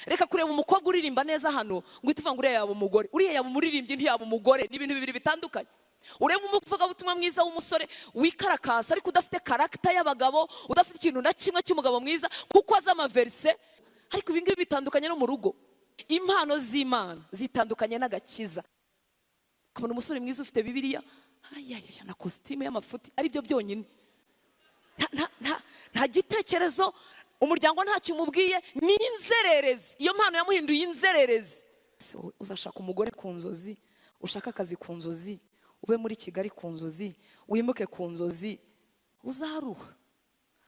Reka kureba umukobwa uririmba neza hano ngo uhite uvuga ngo uriya yaba umugore, uriya yaba umuririmbyi ntiyaba umugore. Ni ibintu bibiri bitandukanye. Ureba umuvugabutumwa mwiza w'umusore wikarakasa ariko udafite karagita y'abagabo, udafite ikintu na kimwe cy'umugabo mwiza kuko azi amaverise. Ariko ibi ngibi bitandukanye no mu rugo. Impano z'Imana zitandukanye n'agakiza. Ukabona umusore mwiza ufite Bibiliya, ayayaya, na kositimu y'amafuti, aribyo byonyine. Nta gitekerezo, umuryango ntacyo umubwiye, ni inzererezi. Iyo mpano yamuhinduye inzererezi. Uzashaka umugore ku nzozi, ushaka akazi ku nzozi, ube muri Kigali ku nzozi, wimuke ku nzozi, uzaruha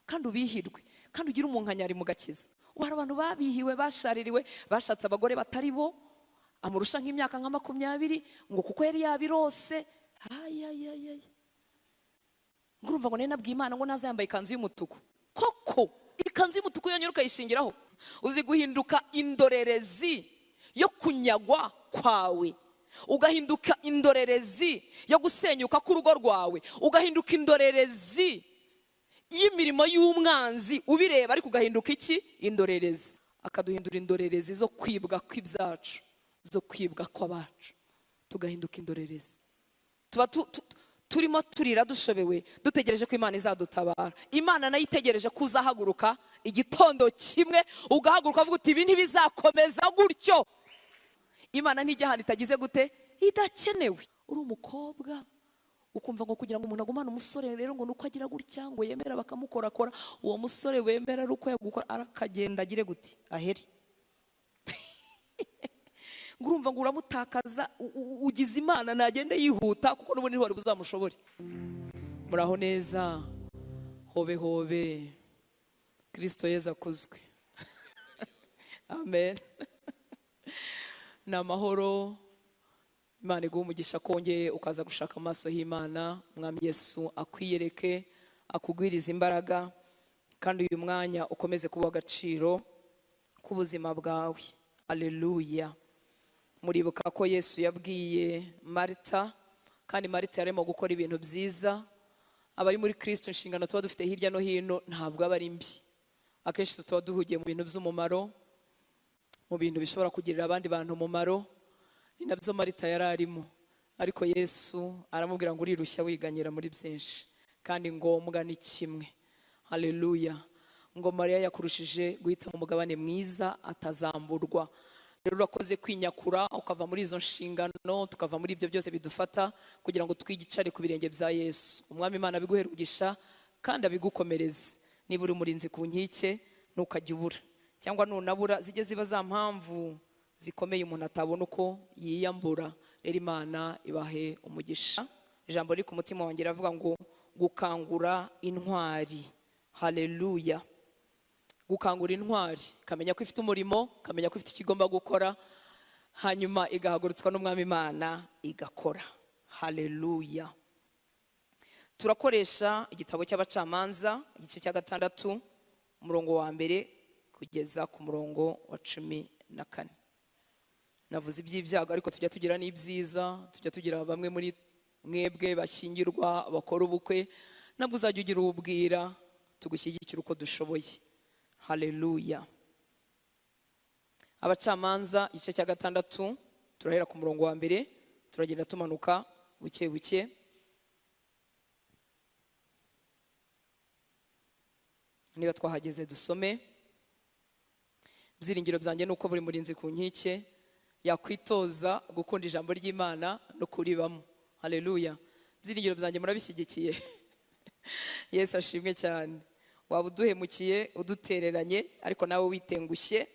kandi ubihirwe, kandi ugire umunkanyari mu gakiza. Ubu hari abantu babihiwe, bashaririwe, bashatse abagore batari bo, amurusha nk'imyaka nka 20 ngo kuko yari yabirose. Ayayayay, ngo urumva ngo nari nabwiye Imana ngo naza yambaye ikanzu y'umutuku. Koko ikanzu y'umutuku yonyine ukayishingiraho? Uzi guhinduka indorerezi yo kunyagwa kwawe, ugahinduka indorerezi yo gusenyuka k'urugo rwawe, ugahinduka indorerezi y'imirimo y'umwanzi ubireba, ariko ugahinduka iki? Indorerezi. Akaduhindura indorerezi zo kwibwa kw'ibyacu, zo kwibwa kw'abacu, tugahinduka indorerezi. Tuba turimo turira dushobewe, dutegereje ko Imana izadutabara. Imana nayo itegereje ko uzahaguruka igitondo kimwe, ugahaguruka uvuga uti ibi ntibizakomeza gutyo. Imana ntijya ahantu itagize gute? Idakenewe. Uri umukobwa ukumva ngo kugira ngo umuntu agumane umusore rero ngo nuko agira gutya ngo yemera bakamukorakora, uwo musore wemera ari uko yagukora arakagenda agire gute? Ahere. Ngo urumva ngo uramutakaza, ugize Imana nagende yihuta kuko n'ubundi ntiwari buzamushobore. Muraho neza, hobe hobe, Kristo Yezu akuzwe. Amen. Ni amahoro. Imana iguhe umugisha kongeye ukaza gushaka amaso y'Imana. Mwami Yesu akwiyereke, akugwirize imbaraga, kandi uyu mwanya ukomeze kuba agaciro k'ubuzima bwawe. Haleluya. Muribuka ko Yesu yabwiye Marita, kandi Marita yarimo gukora ibintu byiza. Abari muri Kristo inshingano tuba dufite hirya no hino ntabwo aba ari mbi. Akenshi tuba duhugiye mu bintu by'umumaro, mu bintu bishobora kugirira abandi bantu umumaro. Ni nabyo Marita yari arimo, ariko Yesu aramubwira ngo urirushya wiganyira muri byinshi, kandi ngombwa ni kimwe. Haleluya. Ngo Mariya yakurushije guhita mu mugabane mwiza atazamburwa. Rero urakoze kwinyakura ukava muri izo nshingano, tukava muri ibyo byose bidufata kugira ngo twigicare ku birenge bya Yesu. Umwami Imana abiguhere umugisha kandi abigukomereze. Niba uri umurinzi ku nkike ntukajye ubura, cyangwa nunabura zijye ziba za mpamvu zikomeye umuntu atabona uko yiyambura. Rero Imana ibahe umugisha. Ijambo riri ku mutima wanjye riravuga ngo gukangura intwari. Haleluya. Gukangura intwari, kamenya ko ifite umurimo, kamenya ko ifite ikigomba gukora, hanyuma igahagurutswa n'Umwami Imana igakora. Haleluya. Turakoresha igitabo cy'abacamanza igice cya 6 umurongo wa 1 kugeza ku murongo wa 14. Navuze iby'ibyago ariko tujya tugira n'ibyiza, tujya tugira bamwe muri mwebwe bashyingirwa bakora ubukwe, nabwo uzajya ugira ubwira, tugushyigikira uko dushoboye. Haleluya. Abacamanza igice cya 6 turahera ku murongo wa 1 turagenda tumanuka buke buke. Niba twahageze dusome. Ibyiringiro byanjye nuko buri murinzi ku nkike yakwitoza gukunda ijambo ry'Imana no kuribamo. Haleluya. Ibyiringiro byanjye murabishyigikiye. Yesu ashimwe cyane. Waba uduhemukiye udutereranye ariko nawe witengushye,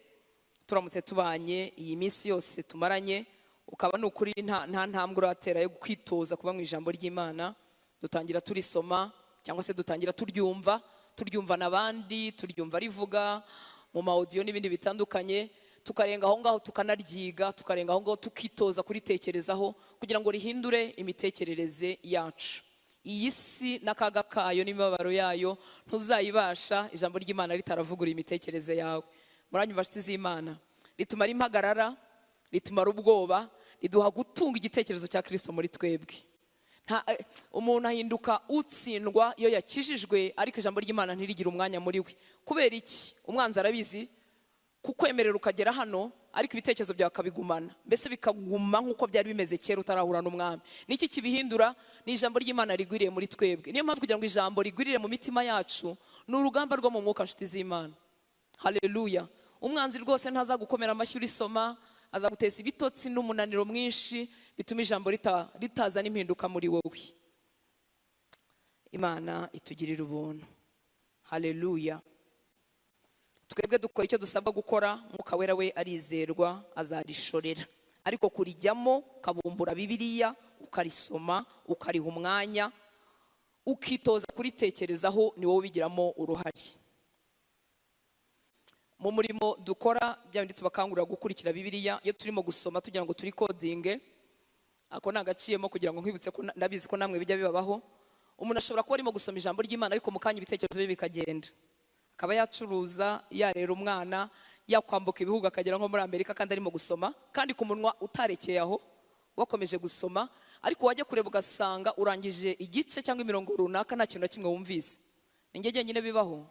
turamutse tubanye iyi minsi yose tumaranye, ukaba nukuri nta ntambwe uratera yo kwitoza kuba mu ijambo ry'Imana. Dutangira turisoma cyangwa se dutangira turyumva, turyumva n'abandi, turyumva rivuga mu ma audio n'ibindi bitandukanye, tukarenga aho ngaho tukanaryiga, tukarenga aho ngaho tukitoza kuritekerezaho kugira ngo rihindure imitekerereze yacu. Iyi si n'akaga kayo n'imibabaro yayo ntuzayibasha ijambo ry'Imana ritaravugura imitekerereze yawe. Muranyumva nshuti z'Imana, ritumara impagarara, ritumara ubwoba, riduha gutunga igitekerezo cya Kristo muri twebwe. Umuntu ahinduka utsindwa iyo yakijijwe, ariko ijambo ry'Imana ntirigira umwanya muri we. Kubera iki? Umwanzi arabizi Kukwemerera ukagera hano, ariko ibitekerezo byawe akabigumana, mbese bikaguma nk'uko byari bimeze kera utarahura n'umwami. Niki kibihindura? Ni ijambo ry'Imana rigwiriye muri twebwe. Niyo mpamvu kugira ngo ijambo rigwirire mu mitima yacu ni urugamba rwo mu mwuka, nshuti z'Imana. Haleluya. Umwanzi rwose ntazagukomera amashyi urisoma, azaguteza ibitotsi n'umunaniro mwinshi bituma ijambo ritazana impinduka muri wowe. Imana itugirira ubuntu. Haleluya. Twebwe dukora icyo dusabwa gukora, Mwuka Wera we arizerwa azarishorera. Ariko kurijyamo ukabumbura Bibiliya, ukarisoma, ukariha umwanya, ukitoza kuritekerezaho, ni wowe ubigiramo uruhare. Mu murimo dukora bya bindi tubakangurira gukurikira Bibiliya, iyo turimo gusoma tugira ngo turi kodinge, ako nagaciyemo kugira ngo nkwibutse ko ndabizi ko namwe bijya bibabaho. Umuntu ashobora kuba arimo gusoma ijambo ry'Imana ariko mu kanya ibitekerezo bye bikagenda, akaba yacuruza, yarera umwana, yakwambuka ibihugu akagera nko muri Amerika kandi arimo gusoma, kandi ku munwa utarekeye aho wakomeje gusoma, ariko wajya kureba ugasanga urangije igice cyangwa imirongo runaka nta kintu na kimwe wumvise. Ni njye jyenyine bibaho?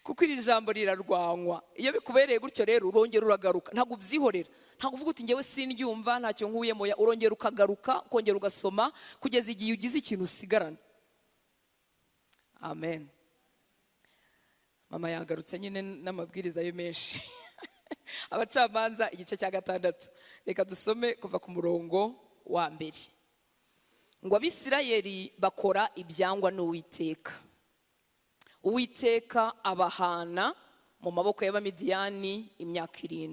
Kuko iri jambo rirarwanywa. Iyo bikubereye gutyo rero urongera uragaruka, ntabwo ubyihorera, ntabwo uvuga uti njyewe sindyumva ntacyo nkuyemo, urongera ukagaruka ukongera ugasoma kugeza igihe ugize ikintu usigarana. Amen. Mama yagarutse nyine n'amabwiriza ye menshi. Abacamanza igice cya 6, reka dusome kuva ku murongo wa 1. Ngo Abisirayeli bakora ibyangwa n'Uwiteka, Uwiteka abahana mu maboko y'Abamidiyani imyaka 7.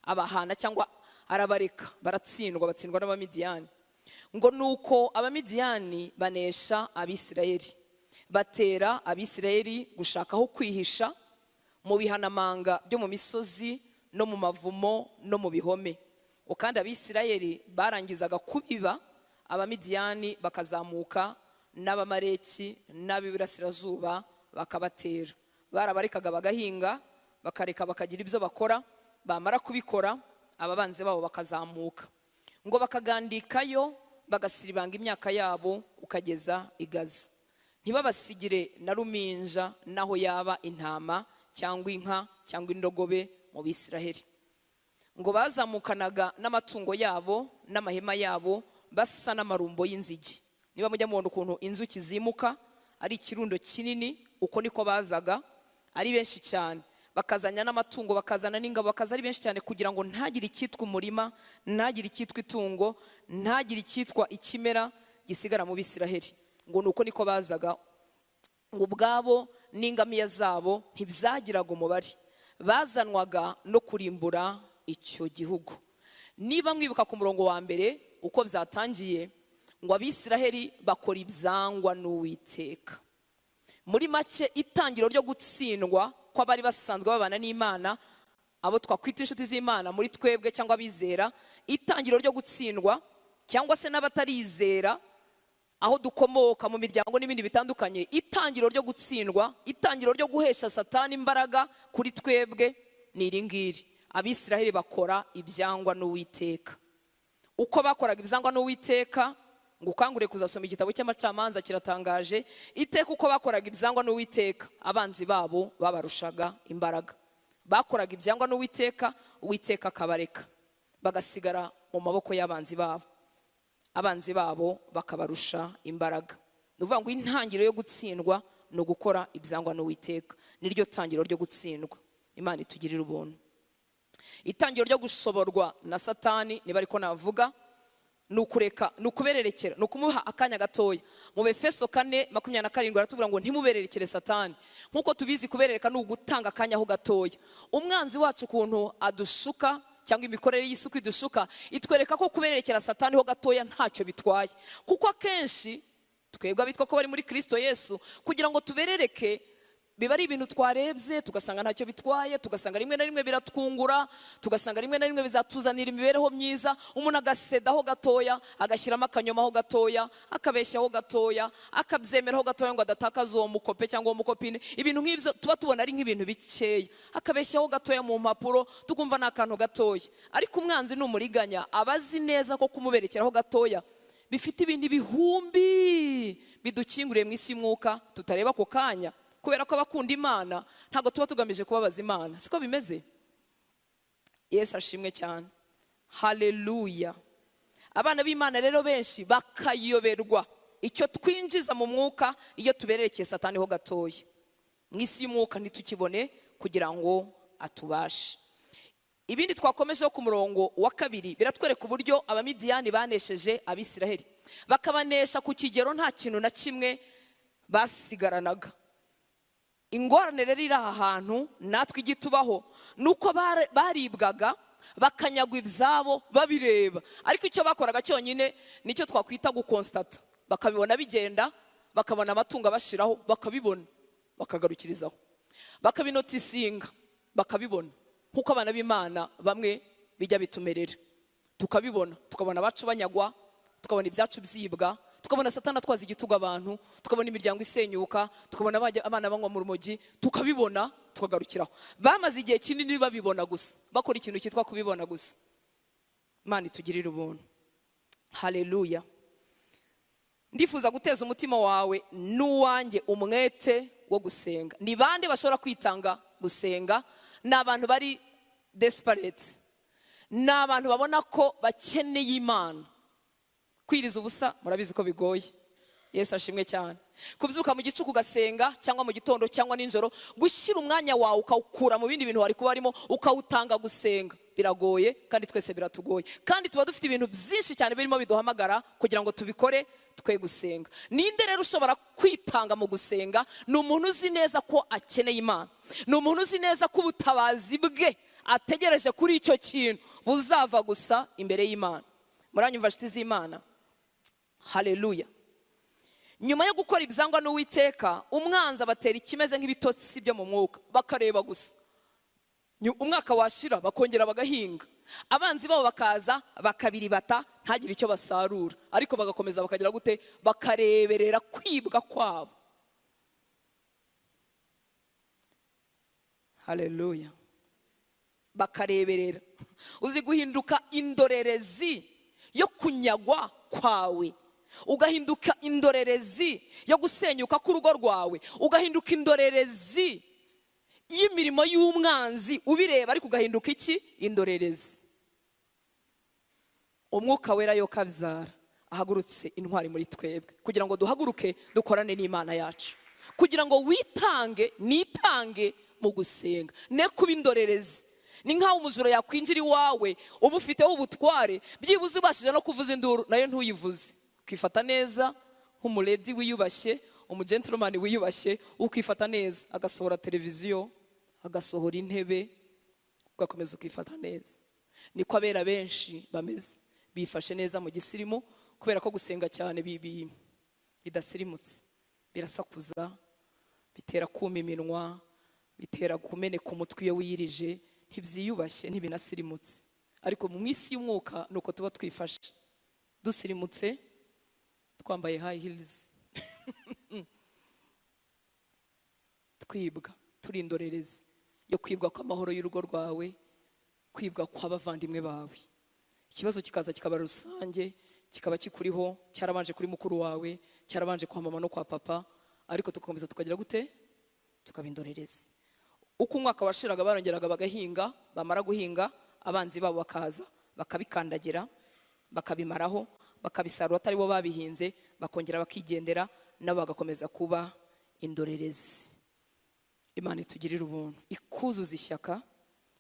Abahana cyangwa arabareka, baratsindwa, batsindwa n'Abamidiyani. Ngo nuko Abamidiyani banesha Abisirayeli, batera Abisirayeli gushaka aho kwihisha mu bihanamanga byo mu misozi no mu mavumo no mu bihome. Kandi Abisirayeli barangizaga kubiba, Abamidiyani bakazamuka n'Abamaleki n'ab'iburasirazuba bakabatera. Barabarekaga bagahinga, bakareka bakagira ibyo bakora, bamara kubikora ababanzi babo bakazamuka, ngo bakagandikayo bagasiribanga imyaka yabo ukageza i Gaza. Ntibabasigire na ruminja naho yaba intama cyangwa inka cyangwa indogobe mu Bisiraheli. Ngo bazamukanaga n'amatungo yabo n'amahema yabo basa n'amarumbo y'inzige. Niba mujya mubona ukuntu inzuki zimuka ari ikirundo kinini, uko niko bazaga ari benshi cyane, bakazanya n'amatungo, bakazana n'ingabo, bakaza ari benshi cyane kugira ngo ntagire icyitwa umurima, ntagire icyitwa itungo, ntagire icyitwa ikimera gisigara mu Bisiraheli. Ngo nuko niko bazaga, ngo ubwabo n'ingamiya zabo ntibyagiraga umubare, bazanwaga no kurimbura icyo gihugu. Niba mwibuka ku murongo wa 1 uko byatangiye, ngo Abisiraheli bakora ibyangwa n'Uwiteka. Muri make itangiro ryo gutsindwa kw'abari basanzwe babana n'Imana, abo twakwita inshuti z'Imana muri twebwe cyangwa abizera, itangiro ryo gutsindwa cyangwa se n'abatarizera aho dukomoka mu miryango n'ibindi bitandukanye, itangiro ryo gutsindwa, itangiro ryo guhesha Satani imbaraga kuri twebwe ni iri ngiri: Abisiraheli bakora ibyangwa n'Uwiteka. Uko bakoraga ibyangwa n'Uwiteka, ngo ukangure kuzasoma igitabo cy'Amacamanza kiratangaje, iteka uko bakoraga ibyangwa n'Uwiteka abanzi babo babarushaga imbaraga. Bakoraga ibyangwa n'Uwiteka, Uwiteka akabareka bagasigara mu maboko y'abanzi babo, abanzi babo bakabarusha imbaraga. Ni ukuvuga ngo intangiriro yo gutsindwa ni ugukora ibyangwa n'Uwiteka, niryo tangiriro ryo gutsindwa. Imana itugirire ubuntu. Itangiriro ryo gushoborwa na Satani, niba ariko navuga, ni ukureka, ni ukubererekera, ni ukumuha akanya gatoya. Mu Befeso 4:27 baratubwira ngo ntimubererekere Satani. Nkuko tubizi kuberereka ni ugutanga akanya ho gatoya. Umwanzi wacu ukuntu adushuka cyangwa imikorere y'isuku idushuka, itwereka ko kubererekera Satani ho gatoya ntacyo bitwaye. Kuko akenshi twebwe abitwa ko bari muri Kristo Yesu, kugira ngo tuberereke biba ari ibintu twarebye tugasanga ntacyo bitwaye, tugasanga rimwe na rimwe biratwungura, tugasanga rimwe na rimwe bizatuzanira imibereho myiza. Umuntu agasedaho gatoya, agashyiramo akanyomaho gatoya, akabeshyaho gatoya, akabyemeraho gatoya ngo adatakaza uwo mukope cyangwa uwo mukopine. Ibintu nk'ibyo tuba tubona ari nk'ibintu bikeya, akabeshyaho gatoya mu mpapuro tukumva ni akantu gatoya. Ariko umwanzi ni umuriganya, aba azi neza ko kumuberekeraho gatoya bifite ibindi bihumbi bidukinguriye mu isi y'umwuka tutareba ako kanya, Kubera ko abakunda Imana ntabwo tuba tugamije kubabaza Imana, siko bimeze? Yesu ashimwe cyane, haleluya. Abana b'Imana rero benshi bakayoberwa icyo twinjiza mu mwuka iyo tubererekeye Satani ho gatoya. Mu isi y'umwuka ntitukibone kugira ngo atubashe. Ibindi twakomejeho ku murongo wa 2 biratwereka uburyo Abamidiyani banesheje Abisiraheli, bakabanesha ku kigero nta kintu na kimwe basigaranaga. Ingorane rero iri aha hantu natwe igitubaho nuko baribwaga bakanyagwa ibyabo babireba, ariko icyo bakoraga cyonyine nicyo twakwita gukonstata, bakabibona bigenda, bakabona amatungo abashiraho, bakabibona bakagarukirizaho, bakabinotisinga bakabibona. Nkuko abana b'Imana bamwe bijya bitumerera, tukabibona, tukabona abacu banyagwa, tukabona ibyacu byibwa, tukabona Satani atwaza igitugu abantu, tukabona imiryango isenyuka, tukabona abana banywa mu rumogi, tukabibona tukagarukiraho. Bamaze igihe kinini babibona gusa, bakora ikintu cyitwa kubibona gusa. Imana itugirire ubuntu, haleluya. Ndifuza guteza umutima wawe n'uwanjye umwete wo gusenga. Ni bande bashobora kwitanga gusenga? Ni abantu bari desperate, ni abantu babona ko bakeneye Imana. Kwiriza ubusa murabizi ko bigoye. Yesu ashimwe cyane. Kubyuka mu gicuku ugasenga, cyangwa mu gitondo cyangwa nijoro, gushyira umwanya wawe ukawukura mu bindi bintu wari kuba arimo ukawutanga gusenga, biragoye kandi twese biratugoye. Kandi tuba dufite ibintu byinshi cyane birimo biduhamagara kugira ngo tubikore twe gusenga. Ninde rero ushobora kwitanga mu gusenga? Ni umuntu uzi neza ko akeneye Imana, ni umuntu uzi neza ko ubutabazi bwe ategereje kuri icyo kintu buzava gusa imbere y'Imana. Muranyumva nshuti z'Imana? Haleluya. Nyuma yo gukora ibyangwa n'Uwiteka, umwanzi abatera ikimeze nk'ibitotsi byo mu mwuka, bakareba gusa. Umwaka washira bakongera bagahinga, abanzi babo bakaza bakabiribata, ntagire icyo basarura, ariko bagakomeza bakagira gute? Bakareberera kwibwa kwabo. Haleluya. Bakareberera. Uzi guhinduka indorerezi yo kunyagwa kwawe, ugahinduka indorerezi yo gusenyuka k'urugo rwawe, ugahinduka indorerezi y'imirimo y'umwanzi ubireba, ariko ugahinduka iki? Indorerezi. Umwuka wera yo kabyara ahagurutse intwari muri twebwe kugira ngo duhaguruke dukorane n'Imana yacu, kugira ngo witange nitange mu gusenga, ne kuba indorerezi. Ni nkaho umujura yakwinjira iwawe uba ufiteho ubutware, byibuze ubashije no kuvuza induru nayo ntuyivuze, ukifata neza nk'umuredi wiyubashye, umugentleman wiyubashye, ukifata neza, agasohora televiziyo, agasohora intebe, ugakomeza ukifata neza. Niko abera benshi bameze, bifashe neza mu gisirimu, kubera ko gusenga cyane bidasirimutse, birasakuza, bitera kuma iminwa, bitera kumeneka umutwe iyo wiyirije, ntibyiyubashye, ntibinasirimutse. Ariko mu isi y'umwuka nuko tuba twifashe, dusirimutse, twambaye high heels, twibwa, turi indorerezi yo kwibwa kw'amahoro y'urugo rwawe, kwibwa kw'abavandimwe bawe. Ikibazo kikaza kikaba rusange, kikaba kikuriho, cyarabanje kuri mukuru wawe, cyarabanje kwa mama no kwa papa, ariko tukomeza tukagira gute? Tukaba indorerezi. Uko umwaka washiraga barongeraga bagahinga, bamara guhinga abanzi babo bakaza bakabikandagira, bakabimaraho, bakabisarura atari bo babihinze, bakongera bakigendera, nabo bagakomeza kuba indorerezi. Imana itugirire ubuntu, ikuzuza ishyaka,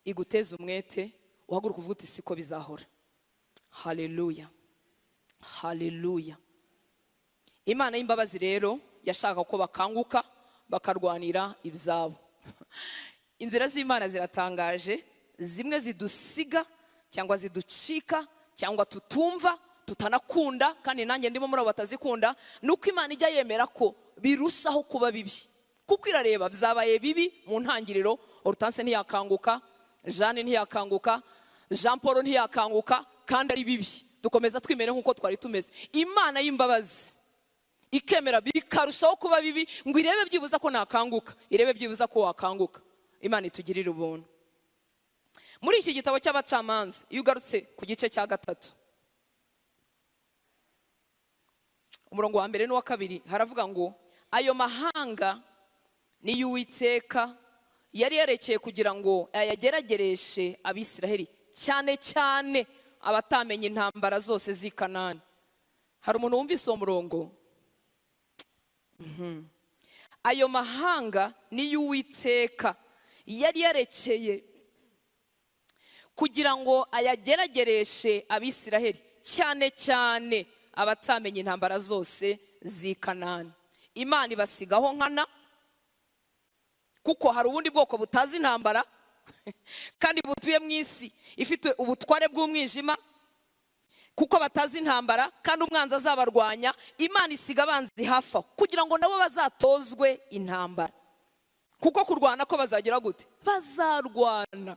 iguteze umwete, uhaguruka uvuga uti siko bizahora. Haleluya, haleluya. Imana y'imbabazi rero yashaka ko bakanguka bakarwanira ibyabo. Inzira z'Imana ziratangaje, zimwe zidusiga cyangwa ziducika cyangwa tutumva tutanakunda, kandi nanjye ndimo muri abo batazikunda. Nuko Imana ijya yemera ko birushaho kuba bibi, kuko irareba byabaye bibi mu ntangiriro. Hortense ntiyakanguka, Jeanne ntiyakanguka, Jean Paul ntiyakanguka, kandi ari bibi. Dukomeza twimere nkuko twari tumeze. Imana y'imbabazi ikemera bikarushaho kuba bibi ngo irebe byibuza ko nakanguka, irebe byibuza ko wakanguka. Imana itugirire ubuntu. Muri iki gitabo cy'abacamanza, iyo ugarutse ku gice cya 3 umurongo wa 1 n'uwa 2, haravuga ngo ayo mahanga Niyo Uwiteka yari yarekeye kugira ngo ayageragereshe Abisiraheli, cyane cyane abatamenye intambara zose z'i Kanani. Hari umuntu wumvise uwo murongo? Ayo mahanga niyo Uwiteka yari yarekeye kugira ngo ayageragereshe Abisiraheli, cyane cyane abatamenye intambara zose z'i Kanani. Imana ibasigaho nkana, kuko hari ubundi bwoko butazi intambara kandi butuye mu isi ifite ubutware bw'umwijima, kuko batazi intambara kandi umwanzi azabarwanya. Imana isiga abanzi hafi aho kugira ngo nabo bazatozwe intambara, kuko kurwana ko bazagira gute? Bazarwana.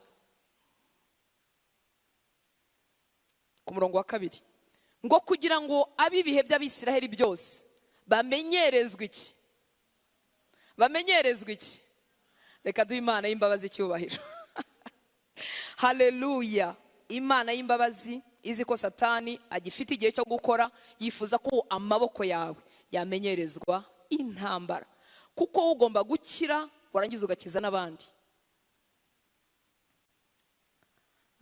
Ku murongo wa 2 ngo kugira ngo ab'ibihe by'Abisiraheli byose bamenyerezwe iki? Bamenyerezwe iki? Reka duhe Imana y'imbabazi icyubahiro. Haleluya. Imana y'imbabazi izi ko Satani agifite igihe cyo gukora, yifuza ko amaboko yawe yamenyerezwa intambara, kuko ugomba gukira warangiza ugakiza n'abandi.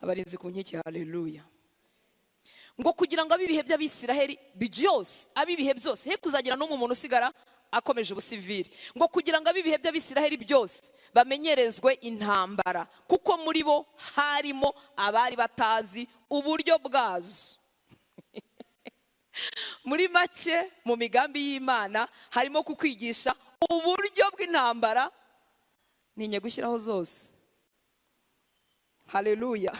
Abarinzi ku nkike, haleluya. Ngo kugira ngo ab'ibihe by'Abisiraheli byose, ab'ibihe byose, he kuzagira n'umwe umuntu usigara akomeje ubusivili, ngo kugira ngo ab'ibihe by'Abisiraheli byose bamenyerezwe intambara, kuko muri bo harimo abari batazi uburyo bwazo. Muri make, mu migambi y'Imana harimo kukwigisha uburyo bw'intambara, ninye gushyiraho zose. Haleluya.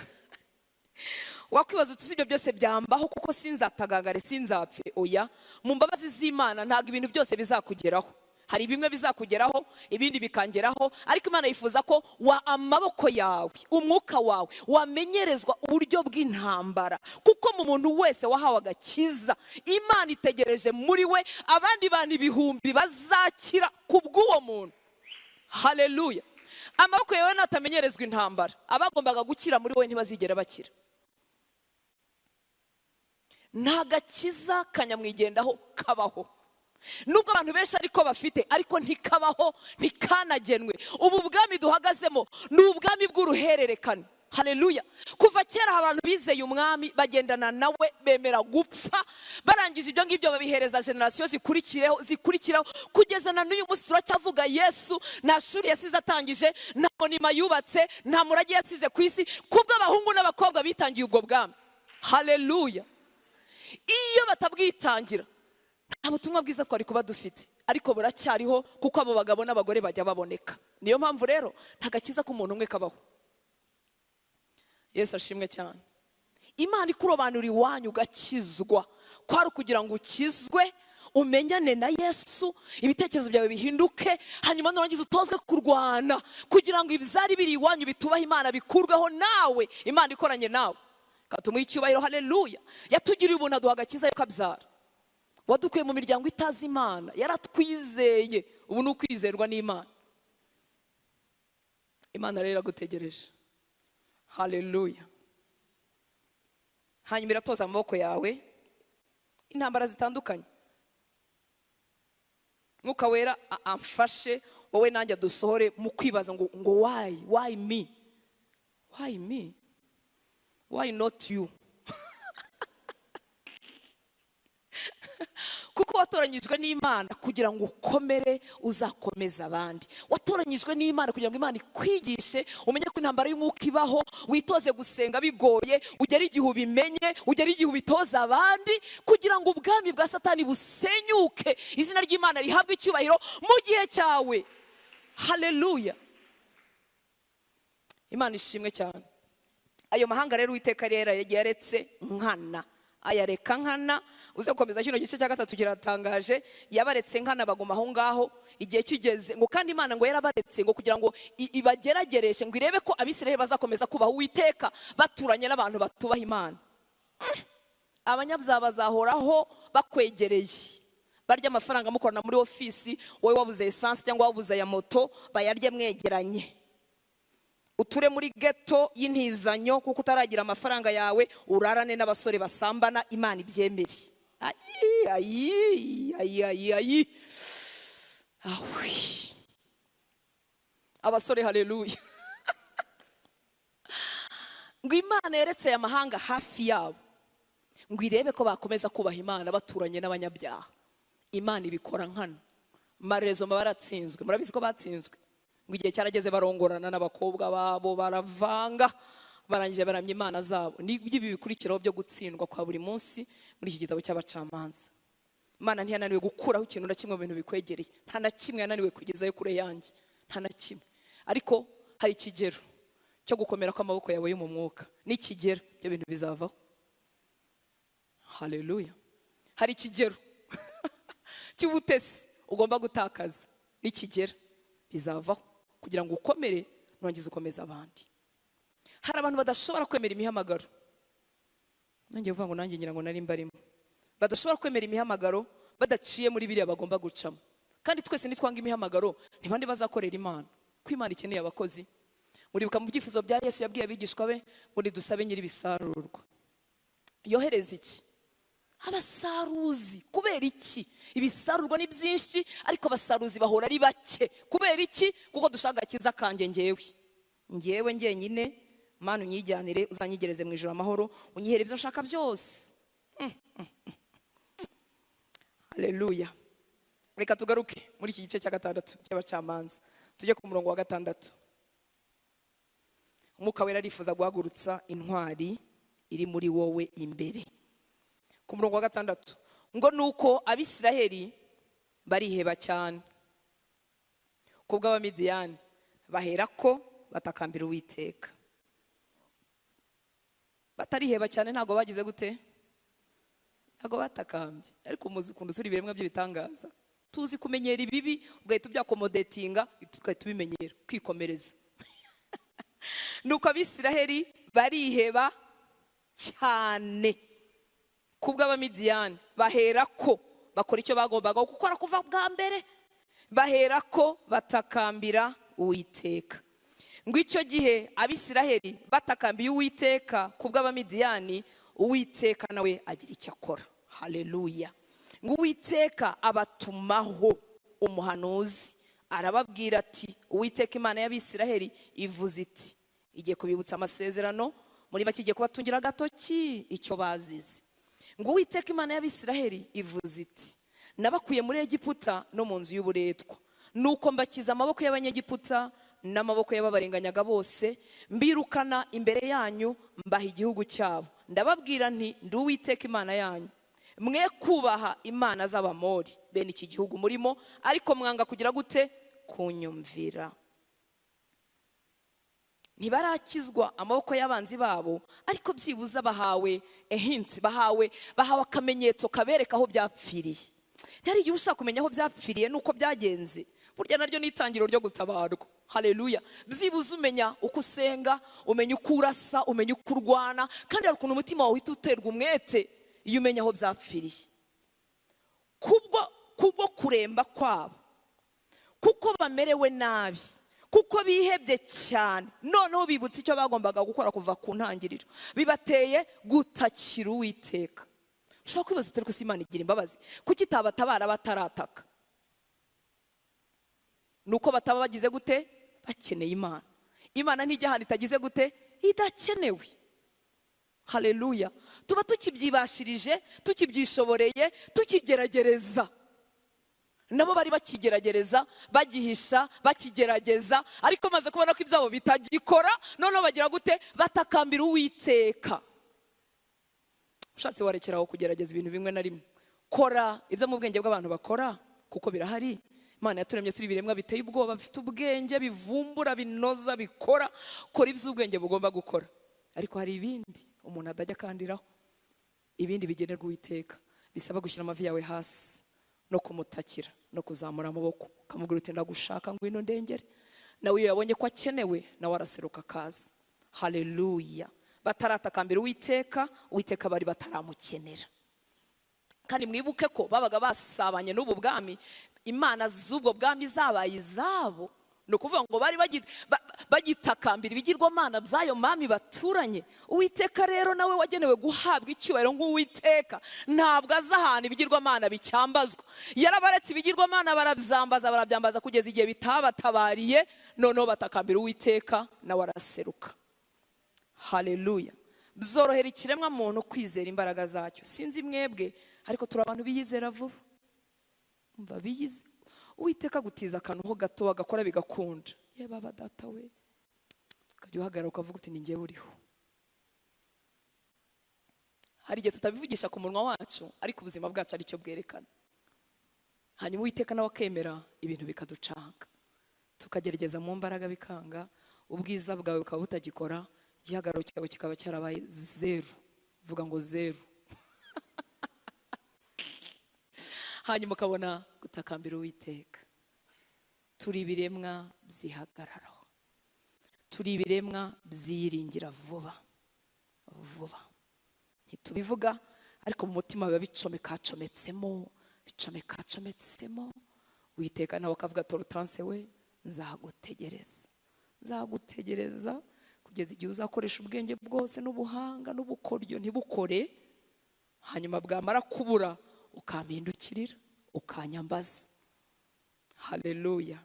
Wakwibaza uti ibyo byose byambaho kuko sinzatagangare, sinzapfe? Oya, mu mbabazi z'Imana ntabwo ibintu byose bizakugeraho. Hari bimwe bizakugeraho, ibindi bikangeraho, ariko Imana yifuza ko wa amaboko yawe, umwuka wawe wamenyerezwa uburyo bw'intambara, kuko mu muntu wese wahawe agakiza, Imana itegereje muri we abandi bantu ibihumbi bazakira kubw'uwo muntu. Haleluya. Amaboko yawe natamenyerezwa intambara, abagombaga gukira muri we ntibazigera bakira. Nta gakiza kanyamwigendaho kabaho, nubwo abantu benshi ariko bafite, ariko ntikabaho, ntikanagenwe. Ubu bwami duhagazemo ni ubwami bw'uruhererekane. Haleluya. Kuva kera abantu bizeye umwami, bagendana nawe, bemera gupfa, barangije ibyo ngibyo babihereza generasiyo zikurikiraho, kugeza na n'uyu munsi turacyavuga Yesu. Nta shuri yasize atangije, nta monima yubatse, nta murage yasize ku isi, kubw'abahungu n'abakobwa bitangiye ubwo bwami. Haleluya. Iyo batabwitangira nta butumwa bwiza twari kuba dufite, ariko buracyariho kuko abo bagabo n'abagore bajya baboneka. Niyo mpamvu rero nta gakiza k'umuntu umwe kabaho. Yesu ashimwe cyane. Imana ikurobanura iwanyu ugakizwa, kwari kugira ngo ukizwe, umenyane na Yesu, ibitekerezo byawe bihinduke, hanyuma nurangiza utozwe kurwana kugira ngo ibyari biri iwanyu bitubaha Imana bikurweho nawe, Imana ikoranye nawe. Katumuha icyubahiro. Haleluya. Yatugiriye ubuntu aduha agakiza yo kabyara. Wadukuye mu miryango itazi Imana, yaratwizeye, ubu ni ukwizerwa n'Imana. Imana rero iragutegereje. Haleluya. Hanyuma iratoza amaboko yawe intambara zitandukanye. Mwuka wera amfashe wowe nanjye dusohore mu kwibaza ngo why me? Why me? Why not you? Kuko watoranyijwe n'Imana kugira ngo ukomere uzakomeza abandi. Watoranyijwe n'Imana kugira ngo Imana ikwigishe, umenye ko intambara y'umwuka ibaho, witoze gusenga bigoye, ugere igihe ubimenye, ugere igihe ubitoza abandi, kugira ngo ubwami bwa Satani busenyuke, izina ry'Imana rihabwe icyubahiro mu gihe cyawe. Haleluya. Imana ishimwe cyane. Ayo mahanga rero Uwiteka rero yaretse nkana, ayareka nkana. Uze gukomeza kino gice cya 3 kiratangaje. Yabaretse nkana baguma aho ngaho igihe kigeze, ngo kandi Imana ngo yarabaretse ngo kugira ngo ibageragereshe, ngo irebe ko Abisiraheli bazakomeza kubaha Uwiteka baturanye n'abantu batubaha Imana. Abanyabyaha bazahoraho bakwegereye, barya amafaranga mukorana muri ofisi, wowe wabuze essence cyangwa wabuze ya moto, bayarye mwegeranye. Uture muri ghetto y'intizanyo kuko utaragira amafaranga yawe, urarane n'abasore basambana, Imana ibyemere. Ayi ayi ayi ayi ayi. Awi. Abasore haleluya. Ngo Imana yeretse aya mahanga hafi yabo ngo irebe ko bakomeza kubaha Imana baturanye n'abanyabyaha. Imana ibikora nkana. Marezo baratsinzwe, murabizi ko batsinzwe. Ngo igihe cyarageze barongorana n'abakobwa babo baravanga, barangije baramya imana zabo. Nibyo bikurikiraho byo gutsindwa kwa buri munsi muri iki gitabo cy'abacamanza. Imana ntiyananiwe gukuraho ikintu na kimwe mu bintu bikwegereye, nta na kimwe yananiwe kugezayo kure yanjye, nta na kimwe. Ariko hari ikigero cyo gukomera kw'amaboko yawe yo mu mwuka, n'ikigero ibyo bintu bizavaho. Haleluya. Hari ikigero cy'ubutesi ugomba gutakaza, n'ikigero bizavaho kugira ngo ukomere nurangiza ukomeza abandi. Hari abantu badashobora kwemera imihamagaro. Nanjye uvuga ngo nanjye ngira ngo nari mbarimo. Badashobora kwemera imihamagaro badaciye muri biriya bagomba gucamo. Kandi twese nitwanga imihamagaro ntibandi bazakorera Imana. Ko Imana ikeneye abakozi. Muribuka mu byifuzo bya Yesu yabwiye abigishwa be ngo nidusabe nyiri bisarurwa. Yohereza iki? Abasaruzi. Kubera iki? Ibisarurwa ni byinshi ariko abasaruzi bahora ari bake. Kubera iki? Kuko dushaka agakiza kanjye ngewe. Ngewe ngenyine, Mana unyijyanire, uzanyigereze mu ijuru amahoro, unyihere ibyo nshaka byose. Haleluya. Reka tugaruke muri iki gice cya gatandatu cy'abacamanza. Tujye ku murongo wa 6. Umwuka wera arifuza guhagurutsa intwari iri muri wowe imbere. Ku murongo wa 6 ngo nuko Abisiraheli bariheba cyane kubw'Abamidiyani, baherako batakambira Uwiteka. Batariheba cyane ntago bagize gute? Ntago batakambye. Ariko muzi ukuntu turi biremwa by'ibitangaza, tuzi kumenyera ibibi ugahita ubyakomodetinga, tugahita tubimenyera kwikomereza. Nuko Abisiraheli bariheba cyane kubw'Abamidiyani, baherako bakora icyo bagombaga gukora kuva bwa mbere, baherako batakambira Uwiteka. Ngo icyo gihe Abisiraheli batakambiye Uwiteka kubw'Abamidiyani, Uwiteka nawe agira icyo akora. Haleluya. Ngo Uwiteka abatumaho umuhanuzi arababwira ati Uwiteka Imana y'Abisiraheli ivuze iti igiye kubibutsa amasezerano, muri bakigiye kubatungira agatoki icyo bazize. Ngo Uwiteka Imana y'Abisiraheli ivuze iti nabakuye muri Egiputa no mu nzu y'uburetwa, nuko mbakiza amaboko y'Abanyegiputa n'amaboko y'ababarenganyaga bose, mbirukana imbere yanyu mbaha igihugu cyabo. Ndababwira nti ndi Uwiteka Imana yanyu, mwe kubaha imana z'Abamori bene iki gihugu murimo, ariko mwanga kugira gute? Kunyumvira. Ntibarakizwa amaboko y'abanzi babo, ariko byibuza bahawe ehinti, bahawe akamenyetso kabereka aho byapfiriye. Ntari igihe ushaka kumenya aho byapfiriye nuko byagenze, burya naryo ni itangiriro ryo gutabarwa. Haleluya. Byibuze umenya uko usenga, umenya uko urasa, umenya uko urwana, kandi hari ukuntu umutima wawe uhita uterwa umwete iyo umenya aho byapfiriye. Kubwo kuremba kwabo, kuko bamerewe nabi, kuko bihebye cyane, noneho bibutse icyo bagombaga gukora kuva ku ntangiriro, bibateye gutakira Uwiteka. Ushobora kwibaza uti ariko se Imana igira imbabazi, kuki itabatabara batarataka? Nuko bataba bagize gute? Bakeneye Imana. Imana ntijya ahantu itagize gute? Idakenewe. Haleluya. Tuba tukibyibashirije, tukibyishoboreye, tukigeragereza. Nabo bari bakigeragereza, bagihisha, bakigerageza, ariko maze kubona ko ibyabo bitagikora, noneho bagira gute? Batakambira Uwiteka. Ushatse warekeraho kugerageza ibintu bimwe na rimwe. Kora ibyo mu bwenge bw'abantu bakora kuko birahari. Imana yaturemye turi ibiremwa biteye ubwoba, bifite ubwenge, bivumbura, binoza, bikora. Kora iby'ubwenge bugomba gukora. Ariko hari ibindi umuntu adajya akandiraho, ibindi bigenerwa Uwiteka, bisaba gushyira amavi yawe hasi no kumutakira no kuzamura amaboko ukamubwira uti ndagushaka ngwino ndengere. Nawe iyo yabonye ko akenewe nawe araseruka akaza. Haleluya. Bataratakambira Uwiteka, Uwiteka bari bataramukenera. Kandi mwibuke ko babaga basabanye n'ubu bwami, imana z'ubwo bwami zabaye izabo. Ni ukuvuga ngo bari bagitakambira ibigirwamana by'ayo mami baturanye. Uwiteka rero nawe wagenewe guhabwa icyubahiro nk'Uwiteka, ntabwo aza ahantu ibigirwamana bicyambazwa. Yarabaretse ibigirwamana barabyambaza, barabyambaza kugeza igihe bitabatabariye, noneho batakambira Uwiteka nawe araseruka. Haleluya. Byorohera ikiremwa muntu kwizera imbaraga zacyo. Sinzi mwebwe, ariko turi abantu biyizera vuba. Umva biyize. Uwiteka gutiza akantu ho gato agakora bigakunda. Ye baba data we, ukajya uhagarara ukavuga uti ni njyewe uriho. Hari igihe tutabivugisha ku munwa wacu, ariko ubuzima bwacu aricyo bwerekana. Hanyuma Uwiteka nawe akemera ibintu bikaducanga, tukagerageza mu mbaraga bikanga, ubwiza bwawe bukaba butagikora, igihagararo cyawe kikaba cyarabaye zeru. Vuga ngo zeru. Hanyuma ukabona gutakambira Uwiteka. Turi ibiremwa byihagararaho, turi ibiremwa byiringira vuba vuba. Ntitubivuga, ariko mu mutima biba bicomekacometsemo, bicomekacometsemo. Uwiteka nawe akavuga Hortense we, nzagutegereza, nzagutegereza kugeza igihe uzakoresha ubwenge bwose n'ubuhanga n'ubukoryo ntibukore, hanyuma bwamara kubura ukampindukirira ukanyambaza. Haleluya.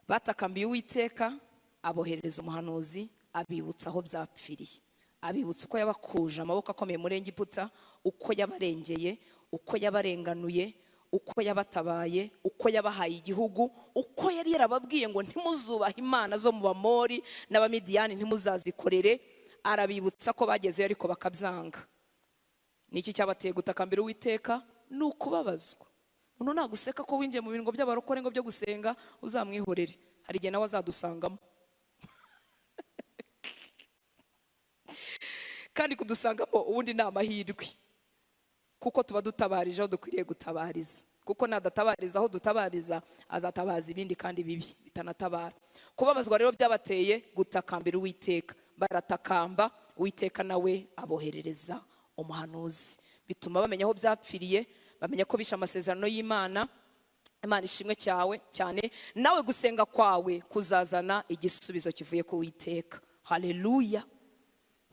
Batakambiye Uwiteka, aboherereza umuhanuzi, abibutsa aho byapfiriye, abibutsa uko yabakuje amaboko akomeye muri Egiputa, uko yabarengeye, uko yabarenganuye, uko yabatabaye, uko yabahaye igihugu, uko yari yarababwiye ngo ntimuzubahe imana zo mu Bamori n'Abamidiyani, ntimuzazikorere. Arabibutsa ko bagezeyo ariko bakabyanga. Niki cyabateye gutakambira Uwiteka? Ni ukubabazwa. Umuntu naguseka ko winjiye mu bingo by'abarokore ngo byo gusenga, uzamwihorere, hari igihe nawe azadusangamo. Kandi kudusangamo ubundi ni amahirwe, kuko tuba dutabarije aho dukwiriye gutabariza. Kuko nadatabariza aho dutabariza, azatabaza ibindi kandi bibi bitanatabara. Kubabazwa rero byabateye gutakambira Uwiteka. Baratakamba, Uwiteka nawe aboherereza umuhanuzi, bituma bamenya aho byapfiriye, bamenya ko bishe amasezerano y'Imana. Imana ishimwe cyawe cyane. Nawe gusenga kwawe kuzazana igisubizo kivuye ku Uwiteka. Haleluya.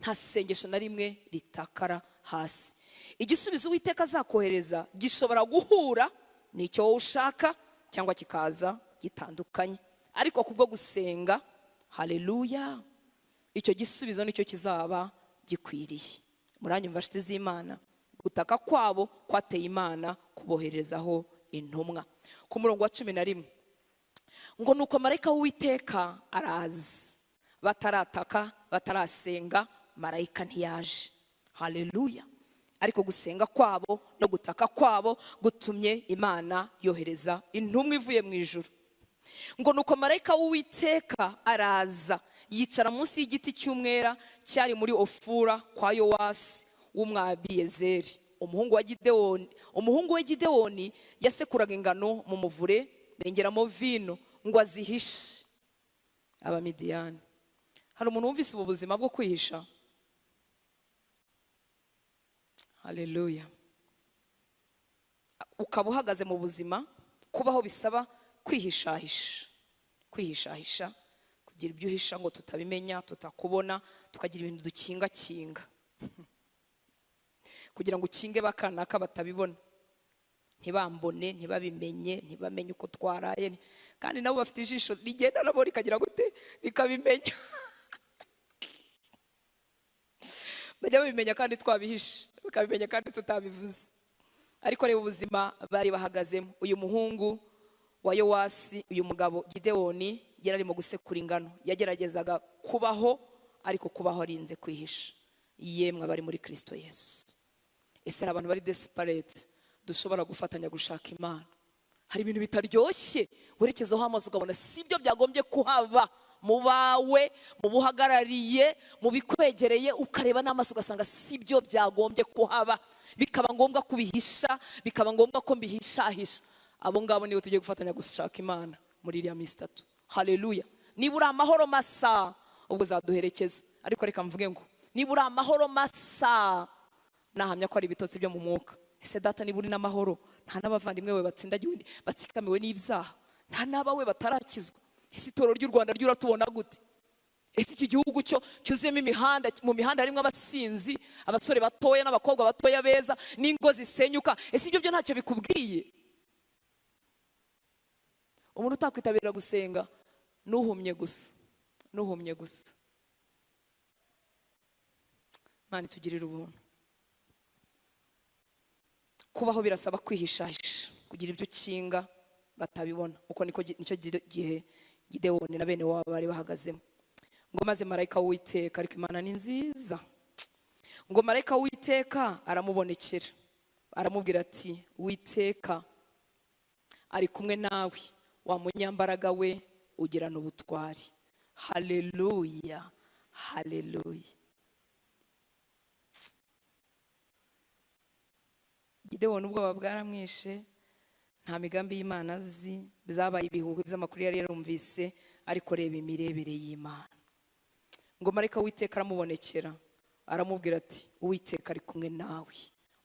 Nta sengesho na rimwe ritakara hasi. Igisubizo Uwiteka azakohereza gishobora guhura n'icyo wowe ushaka cyangwa kikaza gitandukanye, ariko kubwo gusenga, haleluya, icyo gisubizo nicyo kizaba gikwiriye. Muranyumva nshuti z'Imana? Gutaka kwabo kwateye Imana kuboherezaho intumwa. Ku murongo wa 11 ngo nuko marayika w'Uwiteka araza. Batarataka, batarasenga, marayika ntiyaje. Haleluya. Ariko gusenga kwabo no gutaka kwabo gutumye Imana yohereza intumwa ivuye mu ijuru. Ngo nuko marayika w'Uwiteka araza, yicara munsi y'igiti cy'umwera cyari muri Ofura kwa Yowasi w'Umwabiyezeri, umuhungu wa Gidewoni. Umuhungu we Gidewoni yasekuraga ingano mu muvure bengeramo vino ngo azihishe Abamidiyani. Hari umuntu wumvise ubu buzima bwo kwihisha? Haleluya. Ukaba uhagaze mu buzima kubaho bisaba kwihishahisha, kwihishahisha, kugira ibyo uhisha ngo tutabimenya, tutakubona, tukagira ibintu dukinga kinga kugira ngo ukinge bakanaka batabibona, ntibambone, ntibabimenye, ntibamenye uko twaraye. Kandi nabo bafite ijisho rigenda nabo rikagira gute, rikabimenya. Bajya babimenya kandi twabihishe, bakabimenya kandi tutabivuze. Ariko reba ubuzima bari bahagazemo. Uyu muhungu wa Yowasi, uyu mugabo Gidewoni, yari arimo gusekura ingano, yageragezaga kubaho, ariko kubaho arinze kwihisha. Yemwe abari muri Kristo Yesu, ese abantu bari desperate dushobora gufatanya gushaka Imana? Hari ibintu bitaryoshye werekezaho amaso ukabona sibyo byagombye kuhaba mu bawe, mu buhagarariye, mu bikwegereye, ukareba n'amaso ugasanga sibyo byagombye kuhaba, bikaba ngombwa kubihisha, bikaba ngombwa ko mbihishahisha. Abo ngabo nibo tugiye gufatanya gushaka Imana muri iriya minsi itatu. Haleluya. Niba uri amahoro masa, ubwo uzaduherekeza. Ariko reka mvuge ngo niba uri amahoro masa, nahamya ko ari ibitotsi byo mu mwuka. Ese data, niba uri n'amahoro, nta n'abavandimwe bawe batsindagiwe, batsikamiwe n'ibyaha, Nta n'abawe batarakizwa. Ese itorero ry'u Rwanda ryo uratubona gute? Ese iki gihugu cyo cyuzuyemo imihanda, mu mihanda harimo abasinzi, abasore batoya n'abakobwa batoya beza, n'ingo zisenyuka, ese ibyo byo ntacyo bikubwiye? Umuntu utakwitabira gusenga nuhumye gusa, nuhumye gusa. Imana itugirire ubuntu. Kubaho birasaba kwihishahisha, kugira ibyo ukinga batabibona. Uko niko nicyo gihe Gidewoni na bene wabo bari bahagazemo. Ngo maze marayika w'Uwiteka, ariko Imana ni nziza, ngo marayika w'Uwiteka aramubonekera, aramubwira ati Uwiteka ari kumwe nawe, wa munyambaraga we ugirana ubutwari. Haleluya, haleluya. Gidewoni ubwoba bwaramwishe, nta migambi y'Imana azi, byabaye ibihuha by'amakuru yari yarumvise, ariko reba imirebere y'Imana. Ngo marayika w'Uwiteka aramubonekera, aramubwira ati Uwiteka ari kumwe nawe,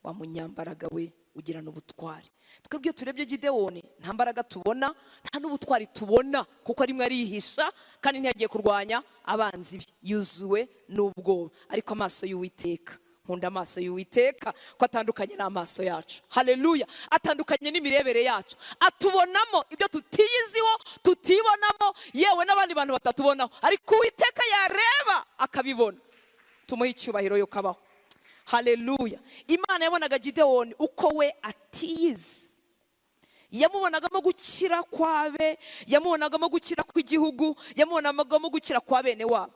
wa munyambaraga we ugirana ubutwari. Twebwe iyo turebye Gidewoni nta mbaraga tubona, nta n'ubutwari tubona, kuko arimwe arihisha kandi ntiyagiye kurwanya abanzi be, yuzuwe n'ubwoba. Ariko amaso y'Uwiteka, nkunda amaso y'Uwiteka ko atandukanye n'amaso yacu. Haleluya, atandukanye n'imirebere yacu, atubonamo ibyo tutiyiziho, tutibonamo, yewe n'abandi bantu batatubonaho, ariko Uwiteka yareba akabibona. Tumuhe icyubahiro yo kabaho. Haleluya. Imana yabonaga Gidewoni uko we atiyizi, yamubonagamo gukira kwabe, yamubonagamo gukira kw'igihugu, yamubonagamo gukira kwa bene wabo.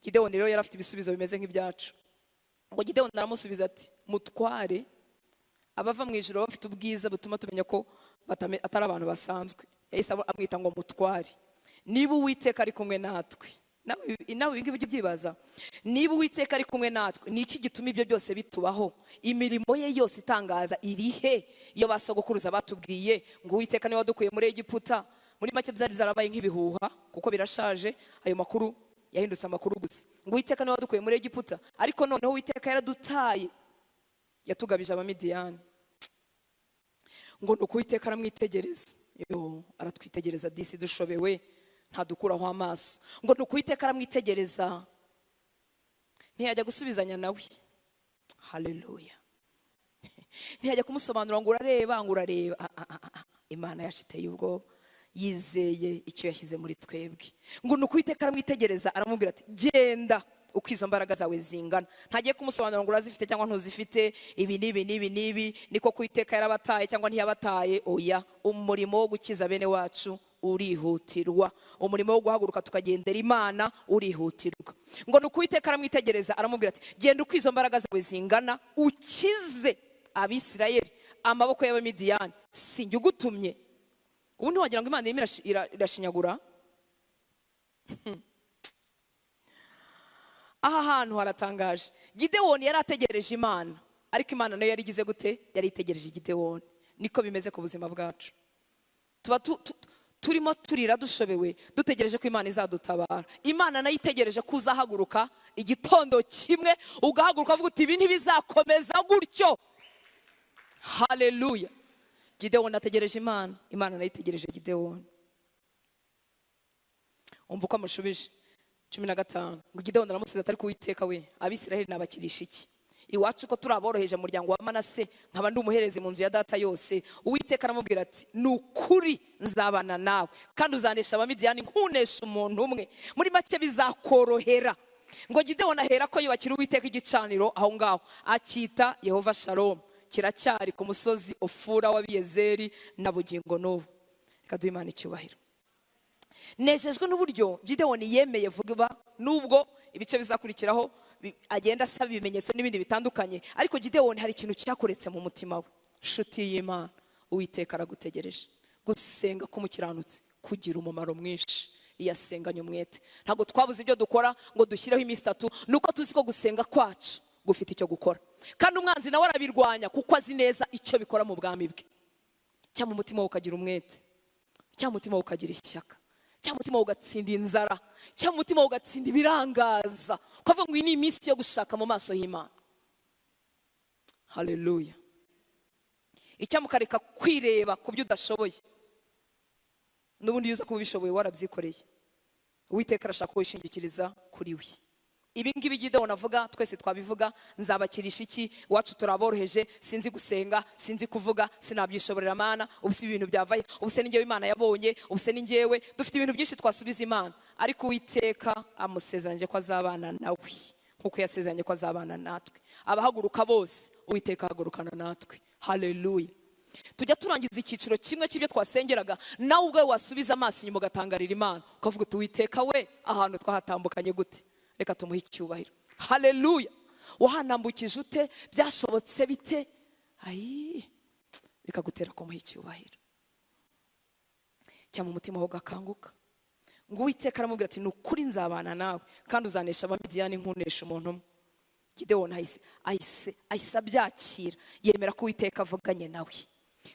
Gidewoni rero yari afite ibisubizo bimeze nk'ibyacu. Ngo Gidewoni aramusubiza ati mutware, abava mu ijuru bafite ubwiza butuma tumenya ko atari abantu basanzwe. Yahise amwita ngo mutware. Niba Uwiteka ari kumwe natwe, nawe ibi ngibi ujye ubyibaza, niba Uwiteka ari kumwe natwe, ni iki gituma ibyo byose bitubaho? Imirimo ye yose itangaza iri he? Iyo basogokuruza batubwiye ngo Uwiteka niwe wadukuye muri Egiputa, muri make byari byarabaye nk'ibihuha, kuko birashaje, ayo makuru yahindutse amakuru gusa. Ngo Uwiteka niwe wadukuye muri Egiputa, ariko noneho Uwiteka yaradutaye, yatugabije Abamidiyani. Ngo nuko Uwiteka aramwitegereza, yo aratwitegereza disi dushobewe, ntadukuraho amaso. Ngo nuko Uwiteka aramwitegereza, ntiyajya gusubizanya nawe. Haleluya. Ntiyajya kumusobanura ngo urareba, ngo urareba. Imana yacu iteye ubwoba, yizeye icyo yashyize muri twebwe. Ngo nuko Uwiteka aramwitegereza, aramubwira ati genda uko izo mbaraga zawe zingana. Ntagiye kumusobanura ngo urazifite cyangwa ntuzifite, ibi n'ibi n'ibi n'ibi, niko Uwiteka yarabataye cyangwa ntiyabataye. Oya, umurimo wo gukiza bene wacu urihutirwa, umurimo wo guhaguruka tukagendera Imana urihutirwa. Ngo nuko Uwiteka aramwitegereza, aramubwira ati genda uko izo mbaraga zawe zingana, ukize Abisirayeli amaboko y'Abamidiyani, sinjye ugutumye. Ubu ntiwagira ngo Imana irimo irashinyagura. Aha hantu haratangaje. Gidewoni yari ategereje Imana, ariko Imana nayo yari igize gute? Yari itegereje Gidewoni. Niko bimeze ku buzima bwacu. Tuba turimo turira dushobewe, dutegereje ko Imana izadutabara. Imana nayo itegereje ko uzahaguruka igitondo kimwe, ugahaguruka uvuga uti ibi ntibizakomeza gutyo. Haleluya. Gidewoni ategereje Imana, Imana nayo itegereje Gidewoni. Umva uko amushubije. 15. Ngo Gidewoni aramusubiza ati ariko Uwiteka we, Abisirayeli nabakirisha iki? Iwacu ko turi aboroheje mu muryango wa Manase, nkaba ndi umuherezi mu nzu ya data yose. Uwiteka aramubwira ati ni ukuri nzabana nawe, kandi uzanesha Abamidiyani nkunesha umuntu umwe. Muri make bizakorohera. Ngo Gidewoni ahera ko yubakira Uwiteka igicaniro aho ngaho, akita Yehova Shalom, kiracyari ku musozi Ofura w'Abiyezeri na bugingo n'ubu. Reka duhe Imana icyubahiro. Nejejwe n'uburyo Gidewoni yemeye vuba, nubwo ibice bizakurikiraho agenda asaba ibimenyetso n'ibindi bitandukanye, ariko Gidewoni hari ikintu cyakoretse mu mutima we. Nshuti y'Imana, Uwiteka aragutegereje. Gusenga k'umukiranutsi kugira umumaro mwinshi iyo asenganye umwete. Ntabwo twabuze ibyo dukora ngo dushyireho iminsi itatu, nuko tuzi ko gusenga kwacu gufite icyo gukora, kandi umwanzi nawe arabirwanya kuko azi neza icyo bikora mu bwami bwe. Cyangwa umutima ukagira umwete, cyangwa umutima ukagira ishyaka, cyangwa umutima ugatsinda inzara, cyangwa umutima ugatsinda ibirangaza, ukavuga ngo iyi ni iminsi yo gushaka mu maso y'Imana. Haleluya. Icyamukareka kwireba ku byo udashoboye. N'ubundi yuza kuba ubishoboye warabyikoreye. Uwiteka arashaka ko wishingikiriza kuri we. Ibi ngibi Gidewoni avuga twese twabivuga, nzabakirisha iki? Iwacu turaboroheje, sinzi gusenga, sinzi kuvuga, sinabyishoborera Mana, ubu si ibintu byavaye, ubu se ni njyewe Imana yabonye, ubu se ni njyewe. Dufite ibintu byinshi twasubiza Imana, ariko Uwiteka amusezeranye ko azabana nawe nkuko yasezeranye ko azabana natwe. Abahaguruka bose Uwiteka ahagurukana natwe. Haleluya. Tujya turangiza icyiciro kimwe cy'ibyo twasengeraga, nawe ubwawe wasubiza amaso inyuma ugatangarira Imana, ukavuga uti Uwiteka we, ahantu twahatambukanye gute? Reka tumuhe icyubahiro. Haleluya. Wahanambukije ute? Byashobotse bite? Ayi, bikagutera kumuha icyubahiro. Cyangwa umutima wawe ugakanguka. Ngo Uwiteka aramubwira ati ni ukuri nzabana nawe kandi uzanesha Abamidiyani nkunesha umuntu umwe. Gidewoni ahise abyakira, yemera ko Uwiteka avuganye nawe.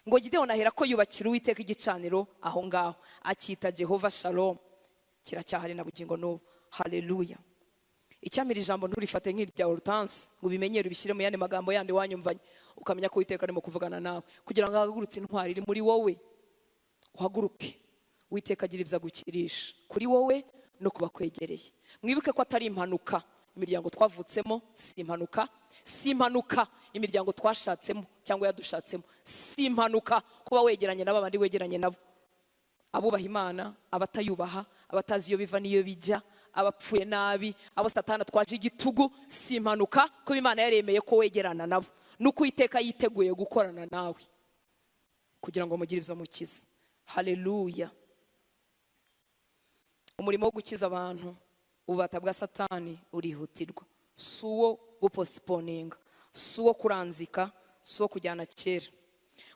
Ngo Gidewoni ahera ko yubakira Uwiteka igicaniro aho ngaho, akita Jehova Shalom. Kiracyahari na bugingo n'ubu. Haleluya. Icyamira ijambo nturifate nk'irya Hortense ngo ubimenyere ubishyire mu yandi magambo yandi wanyumvanye, ukamenya ko Uwiteka arimo kuvugana nawe kugira ngo ahagurutse intwari iri muri wowe, uhaguruke. Uwiteka agira ibyo agukirisha kuri wowe no kubakwegereye. Mwibuke ko atari impanuka imiryango twavutsemo, si impanuka, si impanuka imiryango twashatsemo cyangwa yadushatsemo, si impanuka kuba wegeranye n'abo bandi wegeranye nabo. Abubaha Imana, abatayubaha, abatazi iyo biva n'iyo bijya, abapfuye nabi, abo Satani atwaje igitugu, si impanuka kuba Imana yaremeye ko wegerana nabo. Nuko Uwiteka yiteguye gukorana nawe kugira ngo mugire ibyo mukiza. Haleluya. Umurimo wo gukiza abantu ububata bwa Satani urihutirwa, si uwo guposiponinga, si uwo kuranzika, si uwo kujyana kera.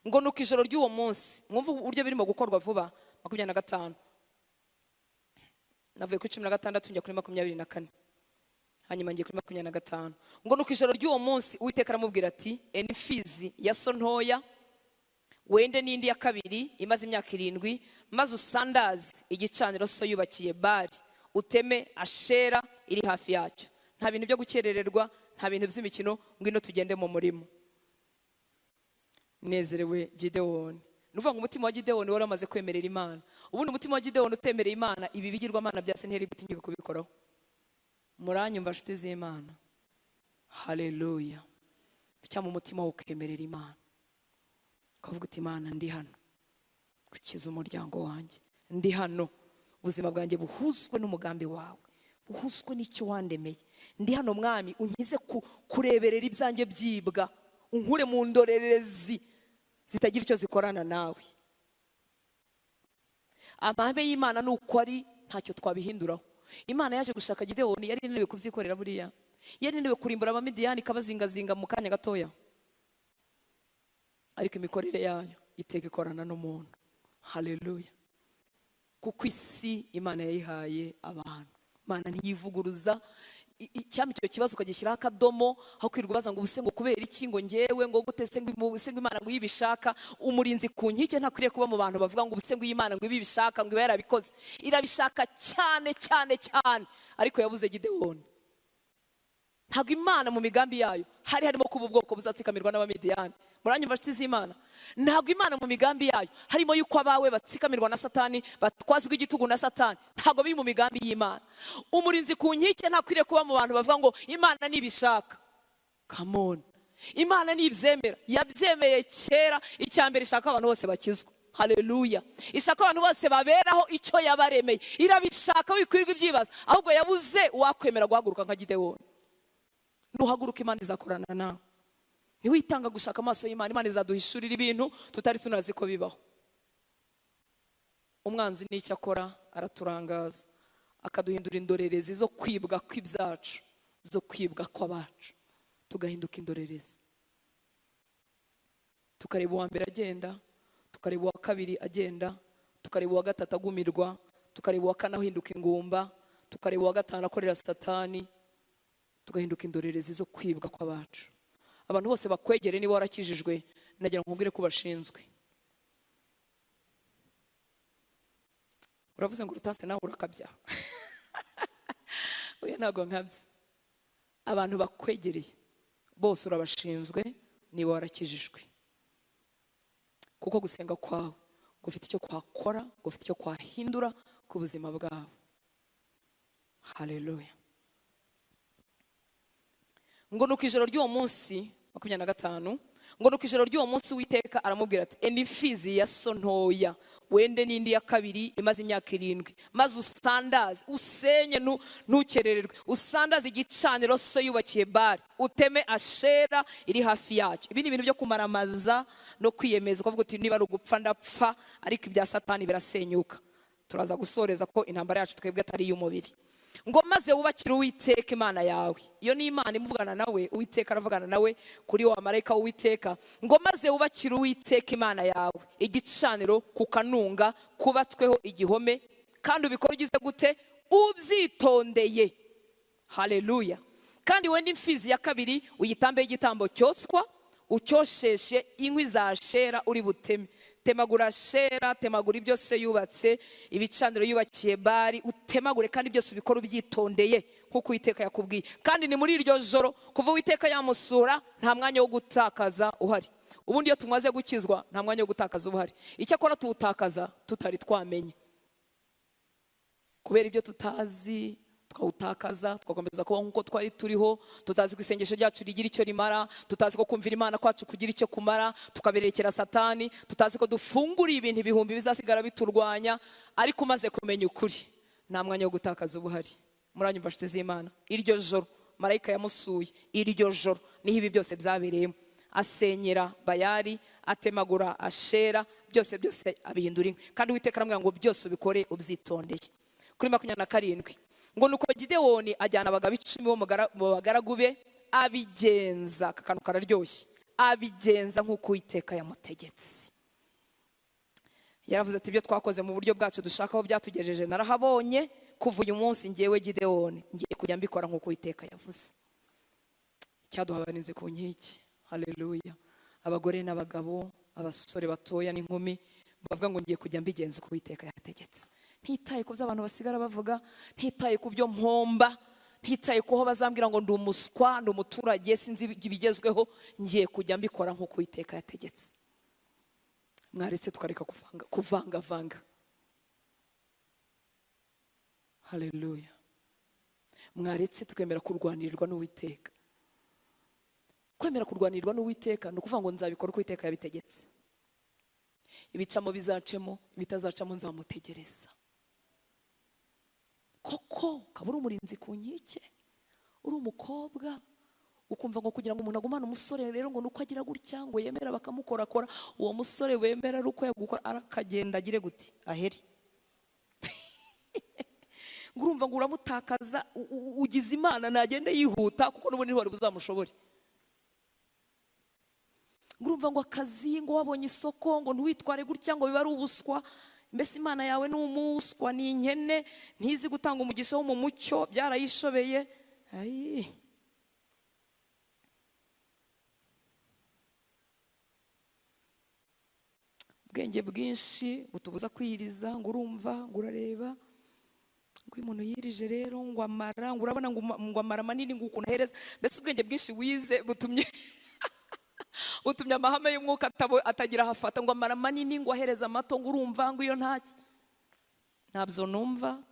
Ngo nuko ijoro ry'uwo munsi, mwumva uburyo birimo gukorwa vuba, 25 navuye kuri 16 njya kuri 24, hanyuma ngiye kuri 25. Ngo nuko ijoro ry'uwo munsi Uwiteka aramubwira ati imfizi ya so ntoya wende n'indi ya kabiri imaze imyaka 7, maze usandaze igicaniro so yubakiye Bali, uteme Ashera iri hafi yacyo. Nta bintu byo gukerererwa, nta bintu by'imikino, ngwino tugende mu murimo. Nezerewe Gidewoni. Nuvuga ngo umutima wa Gidewoni wari wamaze kwemerera Imana. Ubundi umutima wa Gidewoni utemereye Imana, ibi bigirwamana bya se ntiyari gutinyuka kubikoraho. Muranyumva nshuti z'Imana? Haleluya. Cyangwa umutima wawe ukemerera Imana, ukavuga uti Imana ndi hano gukiza umuryango wanjye, ndi hano ubuzima bwanjye buhuzwe n'umugambi wawe, buhuzwe n'icyo wandemeye, ndi hano Mwami unkize kureberera ibyanjye byibwa, unkure mu ndorerezi zitagira icyo zikorana nawe. Amahame y'Imana ni uko ari, ntacyo twabihinduraho. Imana yaje gushaka Gidewoni, yari inaniwe kubyikorera buriya, yari inaniwe kurimbura Abamidiyani ikabazingazinga mu kanya gatoya, ariko imikorere yayo iteka ikorana n'umuntu. Haleluya. Kuko isi Imana yayihaye abantu. Imana ntiyivuguruza. Icyampa icyo kibazo ukagishyiraho akadomo, aho kwirirwa ubaza ngo ubuse ngo kubera iki, ngo ngewe ngo gute se, ngo ubuse ngo Imana ngo ibishaka. Umurinzi ku nkike ntakwiriye kuba mu bantu bavuga ngo ubuse ngo Imana ngo ibishaka, ngo iba yarabikoze. Irabishaka cyane cyane cyane, ariko yabuze Gidewoni. Ntabwo Imana mu migambi yayo hari harimo kuba ubwoko buzatsikamirwa n'Abamidiyani. Muranyumva nshuti z'Imana? Ntabwo Imana mu migambi yayo harimo yuko abawe batsikamirwa na Satani, batwazwa igitugu na Satani. Ntabwo biri mu migambi y'Imana. Umurinzi ku nkike ntakwiriye kuba mu bantu bavuga ngo Imana nibishaka. Come on. Imana nibyemera, yabyemeye kera. Icyambere ishaka abantu bose bakizwa. Haleluya. Ishaka abantu bose baberaho icyo yabaremeye. Irabishaka, wikwirirwa ibyibaza. Ahubwo yabuze wakwemera guhaguruka nka Gidewoni. Nuhaguruka Imana izakorana nawe. Niwitanga gushaka amaso y'Imana, Imana izaduhishurira ibintu tutari tunazi ko bibaho. Umwanzi n'icyo akora araturangaza, akaduhindura indorerezi zo kwibwa kw'ibyacu, zo kwibwa kw'abacu, tugahinduka indorerezi. Tukareba uwa mbere agenda, tukareba uwa kabiri agenda, tukareba uwa gatatu agumirwa, tukareba uwa kane ahinduka ingumba, tukareba uwa gatanu akorera Satani, tugahinduka indorerezi zo kwibwa kw'abacu. Abantu bose bakwegere niba warakijijwe, nagira ngo nkubwire ko bashinzwe. Uravuze ngo urutanse nawe urakabya. Oya ntabwo nkabya. Abantu bakwegereye bose urabashinzwe niba warakijijwe. Kuko gusenga kwawe gufite icyo kwakora, gufite icyo kwahindura ku buzima bwabo. Haleluya. Ngo nuko ijoro ry'uwo munsi 25, ngo nuko ijoro ry'uwo munsi Uwiteka aramubwira ati enda imfizi ya so ntoya, wende n'indi ya kabiri imaze imyaka 7, maze usandaze, usenye, ntukerererwe, usandaze igicaniro so yubakiye Bali, uteme Ashera iri hafi yacyo. Ibi ni ibintu byo kumaramaza no kwiyemeza, ukavuga uti niba ari ugupfa ndapfa, ariko ibya Satani birasenyuka. Turaza gusoreza ko intambara yacu twebwe atari iy'umubiri. Ngo maze wubakire Uwiteka Imana yawe. Iyo ni Imana imuvugana nawe, Uwiteka aravugana nawe kuri wa marayika w'Uwiteka. Ngo maze wubakire Uwiteka Imana yawe igicaniro ku kanunga kubatsweho igihome, kandi ubikora ugize gute? Ubyitondeye. Haleluya. Kandi wende imfizi ya kabiri uyitambe igitambo cyotswa, ucyosheshe inkwi za Ashera uri buteme. Temagura Ashera, temagura ibyo se yubatse, ibicaniro yubakiye Bali, utemagure, kandi byose ubikora ubyitondeye nkuko Uwiteka yakubwiye. Kandi ni muri iryo joro kuva Uwiteka yamusura, nta mwanya wo gutakaza uhari. Ubundi iyo tumaze gukizwa nta mwanya wo gutakaza uhari. Icyakora tuwutakaza tutari twamenye, kubera ibyo tutazi tukawutakaza, tugakomeza kuba nkuko twari turiho, tutazi ko isengesho ryacu rigira icyo rimara, tutazi ko kumvira Imana kwacu kugira icyo kumara, tukaberekera Satani, tutazi ko dufungura ibintu ibihumbi bizasigara biturwanya. Ariko umaze kumenya ukuri nta mwanya wo gutakaza ubuhari. Muranyumva nshuti z'Imana? Iryo joro marayika yamusuye, iryo joro niho ibi byose byabereyemo. Asenyera Bayali, atemagura Ashera, byose byose abihindura inkwi. Kandi Uwiteka aramubwira ngo byose ubikore ubyitondeye. Kuri 27, ngo nuko Gidewoni ajyana abagabo 10 bo mu bagaragu be, abigenza, aka kantu kararyoshye, abigenza nk'uko Uwiteka yamutegetse. Yaravuze ati ibyo twakoze mu buryo bwacu dushaka aho byatugejeje narahabonye, kuva uyu munsi ngewe Gidewoni ngiye kujya mbikora nk'uko Uwiteka yavuze. Icyaduhabarinze ku nkike. Haleluya. Abagore n'abagabo, abasore batoya n'inkumi bavuga ngo ngiye kujya mbigenza uko Uwiteka yategetse. Ntitaye ku byo abantu basigara bavuga, ntitaye ku byo mpomba, ntitaye ku ho bazambwira ngo ndi umuswa, ndi umuturage, sinzi ibigezweho, ngiye kujya mbikora nk'uko Uwiteka yategetse. Mwaretse tukareka kuvangavanga. Haleluya. Mwaretse tukemera kurwanirwa n'Uwiteka. Kwemera kurwanirwa n'Uwiteka ni ukuvuga ngo nzabikora uko Uwiteka yabitegetse. Ibicamo bizacemo, ibitazacamo nzamutegereza. Koko ukaba uri umurinzi ku nkike, uri umukobwa, ukumva ngo kugira ngo umuntu agumane umusore rero ngo nuko agira gutya ngo yemera bakamukorakora, uwo musore wemera ari uko yagukora arakagenda agire guti aheri. Ngo urumva ngo uramutakaza, ugize Imana nagende yihuta kuko n'ubundi ntiwari buzamushobore. Ngo urumva ngo akazi, ngo wabonye isoko, ngo ntiwitware gutya ngo biba ari ubuswa. Mbese Imana yawe ni umuswa, ni inkene, ntizi gutanga umugisha wo mu mucyo, byarayishobeye. Ayi. Ubwenge bwinshi butubuza kwiriza, ngo urumva, ngo urareba, ngo uyu muntu yirije rero ngo amara, ngo urabona ngo amara manini, ngo ukuntu ahereza. Mbese ubwenge bwinshi wize butumye butumye amahame y'umwuka atagira hafata, ngo amara manini, ngo ahereza amato, ngo urumva, ngo iyo ntaki. Ntabyo numva.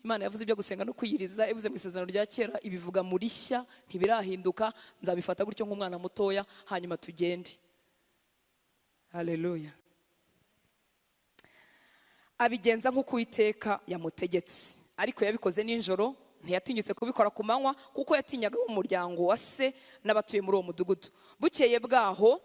Imana yavuze ibyo gusenga no kwiyiriza, ivuze mu isezerano rya kera, ibivuga muri shya, ntibirahinduka, nzabifata gutyo nk'umwana mutoya, hanyuma tugende. Haleluya. Abigenza nk'uko Uwiteka yamutegetse, ariko yabikoze nijoro, ntiyatinyutse kubikora ku manywa kuko yatinyaga umuryango wa se n'abatuye muri uwo mudugudu. Bukeye bwaho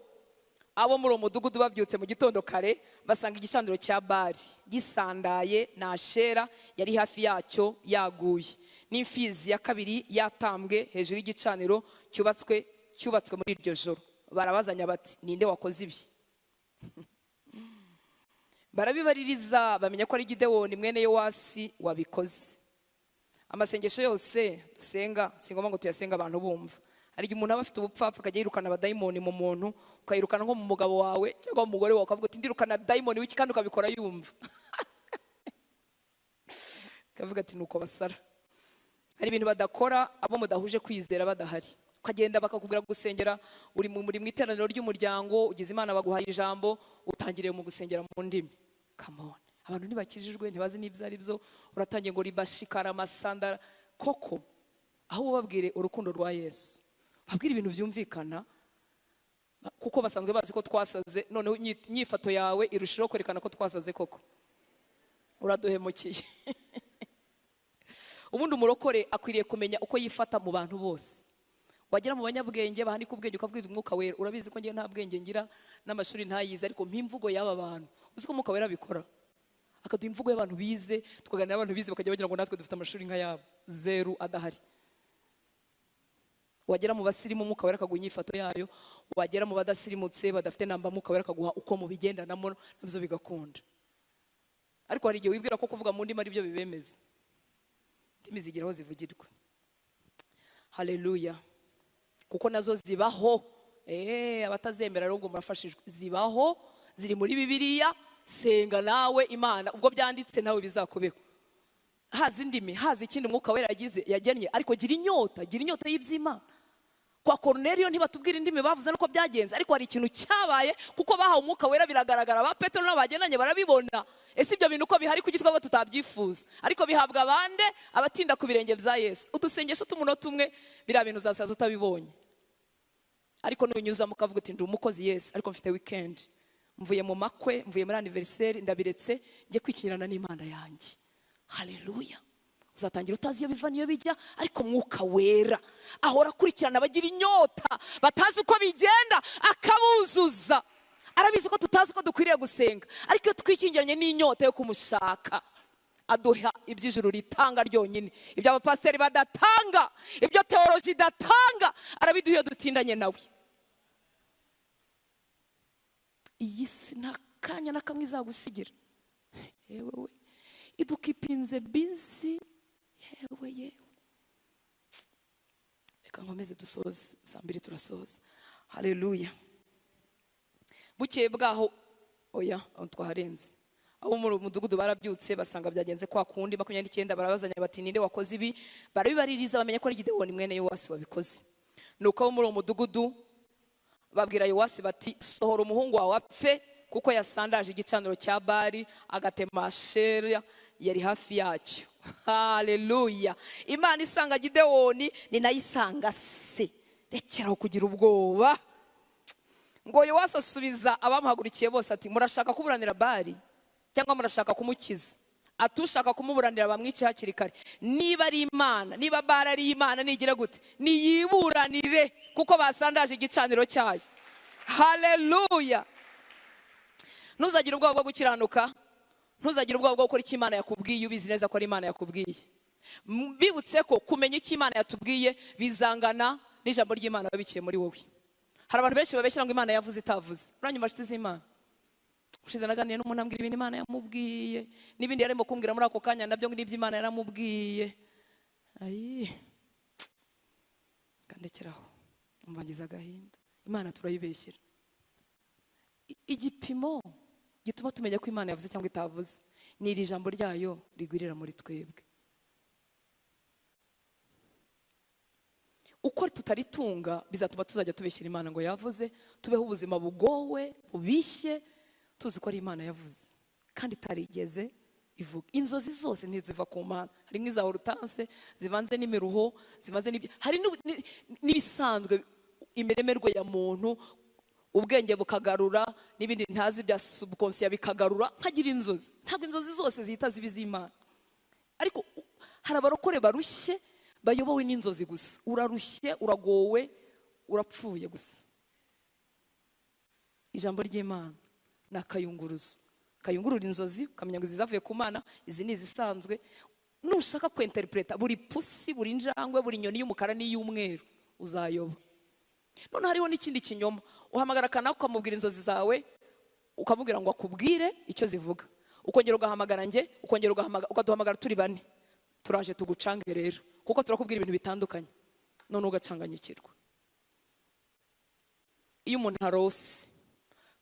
abo muri uwo mudugudu babyutse mu gitondo kare, basanga igicaniro cya Bali gisandaye na Ashera yari hafi yacyo yaguye, n'imfizi ya kabiri yatambwe hejuru y'igicaniro cyubatswe muri iryo joro. Barabazanya bati ninde wakoze ibi? Barabibaririza bamenya ko ari Gidewoni mwene Yowasi wabikoze. Amasengesho yose dusenga si ngombwa ngo tuyasenga abantu bumva. Hari igihe umuntu aba afite ubupfapfa akajya yirukana abadayimoni mu muntu, ukayirukana nko mu mugabo wawe cyangwa mu mugore wawe, ukavuga uti ndirukana dayimoni w'iki, kandi ukabikora yumva. Kavuga ati nuko basara. Hari ibintu badakora abo mudahuje kwizera badahari. Ukagenda bakakubwira gusengera, uri mu iteraniro ry'umuryango, ugize Imana baguhaye ijambo, utangiriye mu gusengera mu ndimi. Come on, abantu ntibakijijwe, ntibazi n'ibyo ari byo, uratangiye ngo ribashikara amasandara koko. Aho ubabwire urukundo rwa Yesu, babwire ibintu byumvikana, kuko basanzwe bazi ko twasaze. Noneho inyifato yawe irushaho kwerekana ko twasaze koko, uraduhemukiye. Ubundi umurokore akwiriye kumenya uko yifata mu bantu bose. Wagera mu banyabwenge bahanika ubwenge, ukabwira Umwuka Wera, urabizi ko ngiye nta bwenge ngira n'amashuri ntayize, ariko mpimvugo y'aba bantu. Uzi ko Umwuka Wera abikora, akaduha imvugo y'abantu bize, tukaganira n'abantu bize bakajya bagira ngo natwe dufite amashuri nka yabo, zeru adahari. Wagera mu basirimu Umwuka Wera akaguha inyifato yayo, wagera mu badasirimutse badafite namba Umwuka Wera akaguha uko mubigendanamo, nabyo bigakunda. Ariko hari igihe wibwira ko kuvuga mu ndimi ari byo bibemeza, indimi zigira aho zivugirwa. Haleluya. Kuko nazo zibaho. Abatazemera rero ubwo murafashijwe, zibaho, ziri muri Bibiliya. Senga nawe Imana, ubwo byanditse nawe bizakubeho. Haza indimi, haza ikindi Umwuka Wera yagize yagennye, ariko gira inyota, gira inyota y'iby'Imana. Kwa Korneliyo ntibatubwira indimi bavuze nuko byagenze, ariko hari ikintu cyabaye kuko bahawe Umwuka Wera biragaragara, ba Petero n'abagenanye barabibona. Ese ibyo bintu uko bihari kuki twaba tutabyifuza? Ariko bihabwa abande? Abatinda ku birenge bya Yesu. Udusengesho tumunota umwe, biriya bintu uzasaza utabibonye. Ariko nunyuzamo ukavuga uti ndi umukozi Yesu, ariko mfite weekend, mvuye mu makwe, mvuye muri anniversaire, ndabiretse njye kwikinirana n'Imana yanjye. Haleluya. Uzatangira utazi iyo biva niyo bijya, ariko Mwuka Wera ahora akurikirana abagira inyota batazi uko bigenda, akabuzuza. Arabizi ko tutazi ko dukwiriye gusenga, ariko iyo twikingiranye n'inyota yo kumushaka, aduha iby'ijuru ritanga ryonyine, ibyo abapasiteri badatanga, ibyo teoloji idatanga, arabiduha iyo dutindanye nawe. Iyi si nta kanya na kamwe izagusigira. Yewe we, idukipinze busy. Yewe yewe, reka nkomeze dusoze, saa mbiri turasoza. Haleluya. Bukeye bwaho, oya twaharenze, abo mu mudugudu barabyutse basanga byagenze kwa kundi. 29 barabazanya bati ninde wakoze ibi? Barabibaririza bamenya ko ari Gidewoni mwene Yowasi wabikoze. Nuko abo muri uwo mudugudu babwira Yowasi bati sohora umuhungu wawe apfe, kuko yasandaje igicaniro cya Bali agatema Ashera yari hafi yacyo. Haleluya. Imana isanga Gidewoni ni nayo isanga se. Rekeraho kugira ubwoba. Ngo Yowasi asubiza abamuhagurukiye bose ati murashaka kuburanira Bali cyangwa murashaka kumukiza? Atushaka kumuburanira bamwice hakiri kare. Niba ari Imana, niba Bali ari Imana, nigira gute? Niyiburanire, kuko basandaje igicaniro cyayo. Haleluya. Ntuzagira ubwoba bwo gukiranuka, ntuzagira ubwoba bwo gukora icyo Imana yakubwiye, ubizi neza ko ari Imana yakubwiye. Bibutse ko kumenya icyo Imana yatubwiye bizangana n'ijambo ry'Imana babikiye muri wowe. Hari abantu benshi babeshyira ngo Imana yavuze itavuze. Uranyuma nshuti z'Imana, ushize naganiriye n'umuntu ambwira ibintu Imana yamubwiye, n'ibindi yarimo kumbwira muri ako kanya nabyo ngo n'ibyo Imana yaramubwiye. Ayi, kandekeraho, umvangiza agahinda. Imana turayibeshyira. Igipimo gituma tumenya ko Imana yavuze cyangwa itavuze ni iri jambo ryayo rigwirira muri twebwe. Uko tutaritunga bizatuma tuzajya tubeshyira Imana ngo yavuze, tubeho ubuzima bugowe bubishye tuzi ko ari Imana yavuze kandi itarigeze ivuga. Inzozi zose ntiziva ku Mana, hari nk'iza Hortense zivanze n'imiruho, zivanze n'ibyo, hari n'ibisanzwe imiremerwe ya muntu, ubwenge bukagarura n'ibindi ntazi bya subconscious bikagarura, nkagira inzozi. Ntabwo inzozi zose zihita ziba iz'Imana, ariko hari abarokore barushye bayobowe n'inzozi gusa. Urarushye, uragowe, urapfuye gusa. Ijambo ry'Imana ni akayunguruzo, kayungurura inzozi ukamenya ngo izi zavuye ku Mana, izi ni izisanzwe. Nushaka kwinterpreta buri pusi, buri njangwe, buri nyoni y'umukara n'iy'umweru, uzayoba. None hariho n'ikindi kinyoma, uhamagara kanaka ukamubwira inzozi zawe, ukamubwira ngo akubwire icyo zivuga, ukongera ugahamagara nge, ukongera ukaduhamagara turi bane, turaje tugucange rero, kuko turakubwira ibintu bitandukanye, none ugacanganyikirwa. Iyo umuntu arose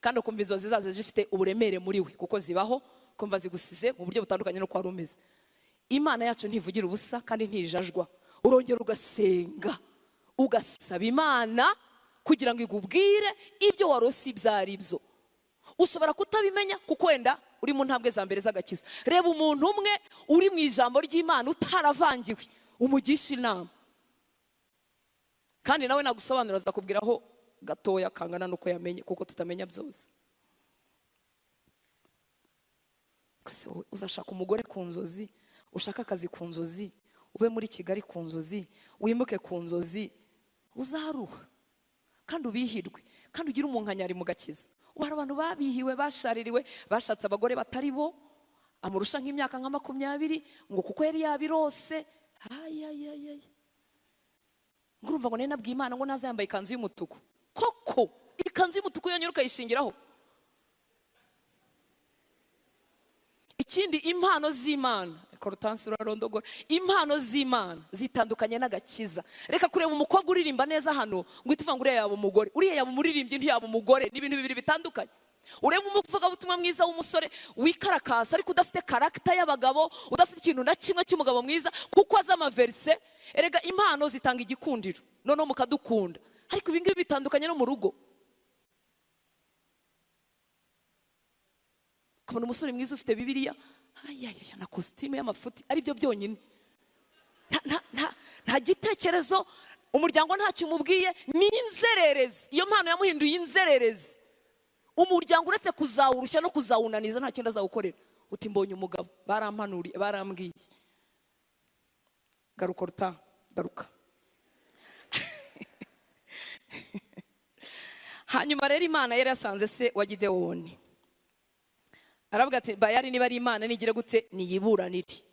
kandi ukumva inzozi zazo zifite uburemere muri we, kuko zibaho, kumva zigusize mu buryo butandukanye no kwa rumeze. Imana yacu ntivugira ubusa kandi ntijajwa. Urongera ugasenga, ugasaba Imana kugira ngo igubwire ibyo warose ibyo ari byo. Ushobora kutabimenya kuko wenda uri mu ntambwe za mbere z'agakiza, reba umuntu umwe uri mu ijambo ry'Imana utaravangiwe, umugisha inama. Kandi nawe nagusobanura azakubwiraho gatoya kangana nuko yamenye, kuko tutamenya byose. Uzashaka umugore ku nzozi, ushaka akazi ku nzozi, ube muri Kigali ku nzozi, wimuke ku nzozi, uzaruha kandi ubihirwe, kandi ugire umunkanyari mu gakiza. Ubu hari abantu babihiwe, bashaririwe, bashatse abagore batari bo, amurusha nk'imyaka nka 20 ngo kuko yari yabirose. Ayayayay, ngurumva ngo nari nabwiye Imana ngo naza yambaye ikanzu y'umutuku. Koko ikanzu y'umutuku yonyine ukayishingiraho? Ikindi, impano z'Imana, Hortense urarondogora, impano z'Imana zitandukanye n'agakiza. Reka kureba umukobwa uririmba neza hano ngo uhite uvuga ngo uriya yaba umugore, uriya yaba umuririmbyi ntiyaba umugore. Ni ibintu bibiri bitandukanye. Ureba umuvugabutumwa mwiza w'umusore wikarakasa ariko udafite karagita y'abagabo, udafite ikintu na kimwe cy'umugabo mwiza, kuko azi amaverise. Erega impano zitanga igikundiro, noneho mukadukunda. Ariko ibi ngibi bitandukanye no mu rugo. Ukabona umusore mwiza ufite Bibiliya, ayayaya, na kositime y'amafuti, ari byo byonyine, nta gitekerezo, umuryango ntacyo umubwiye, ni inzererezi. Iyo mpano yamuhinduye inzererezi. Umuryango uretse kuzawurushya no kuzawunaniza nta kindi azawukorera. Uti mbonye umugabo, barampanuriye, barambwiye. Garuka ruta, garuka. Hanyuma rero Imana yari yasanze se wa Gidewoni, aravuga ati Bayali niba ari Imana nigire gute, niyiburanire,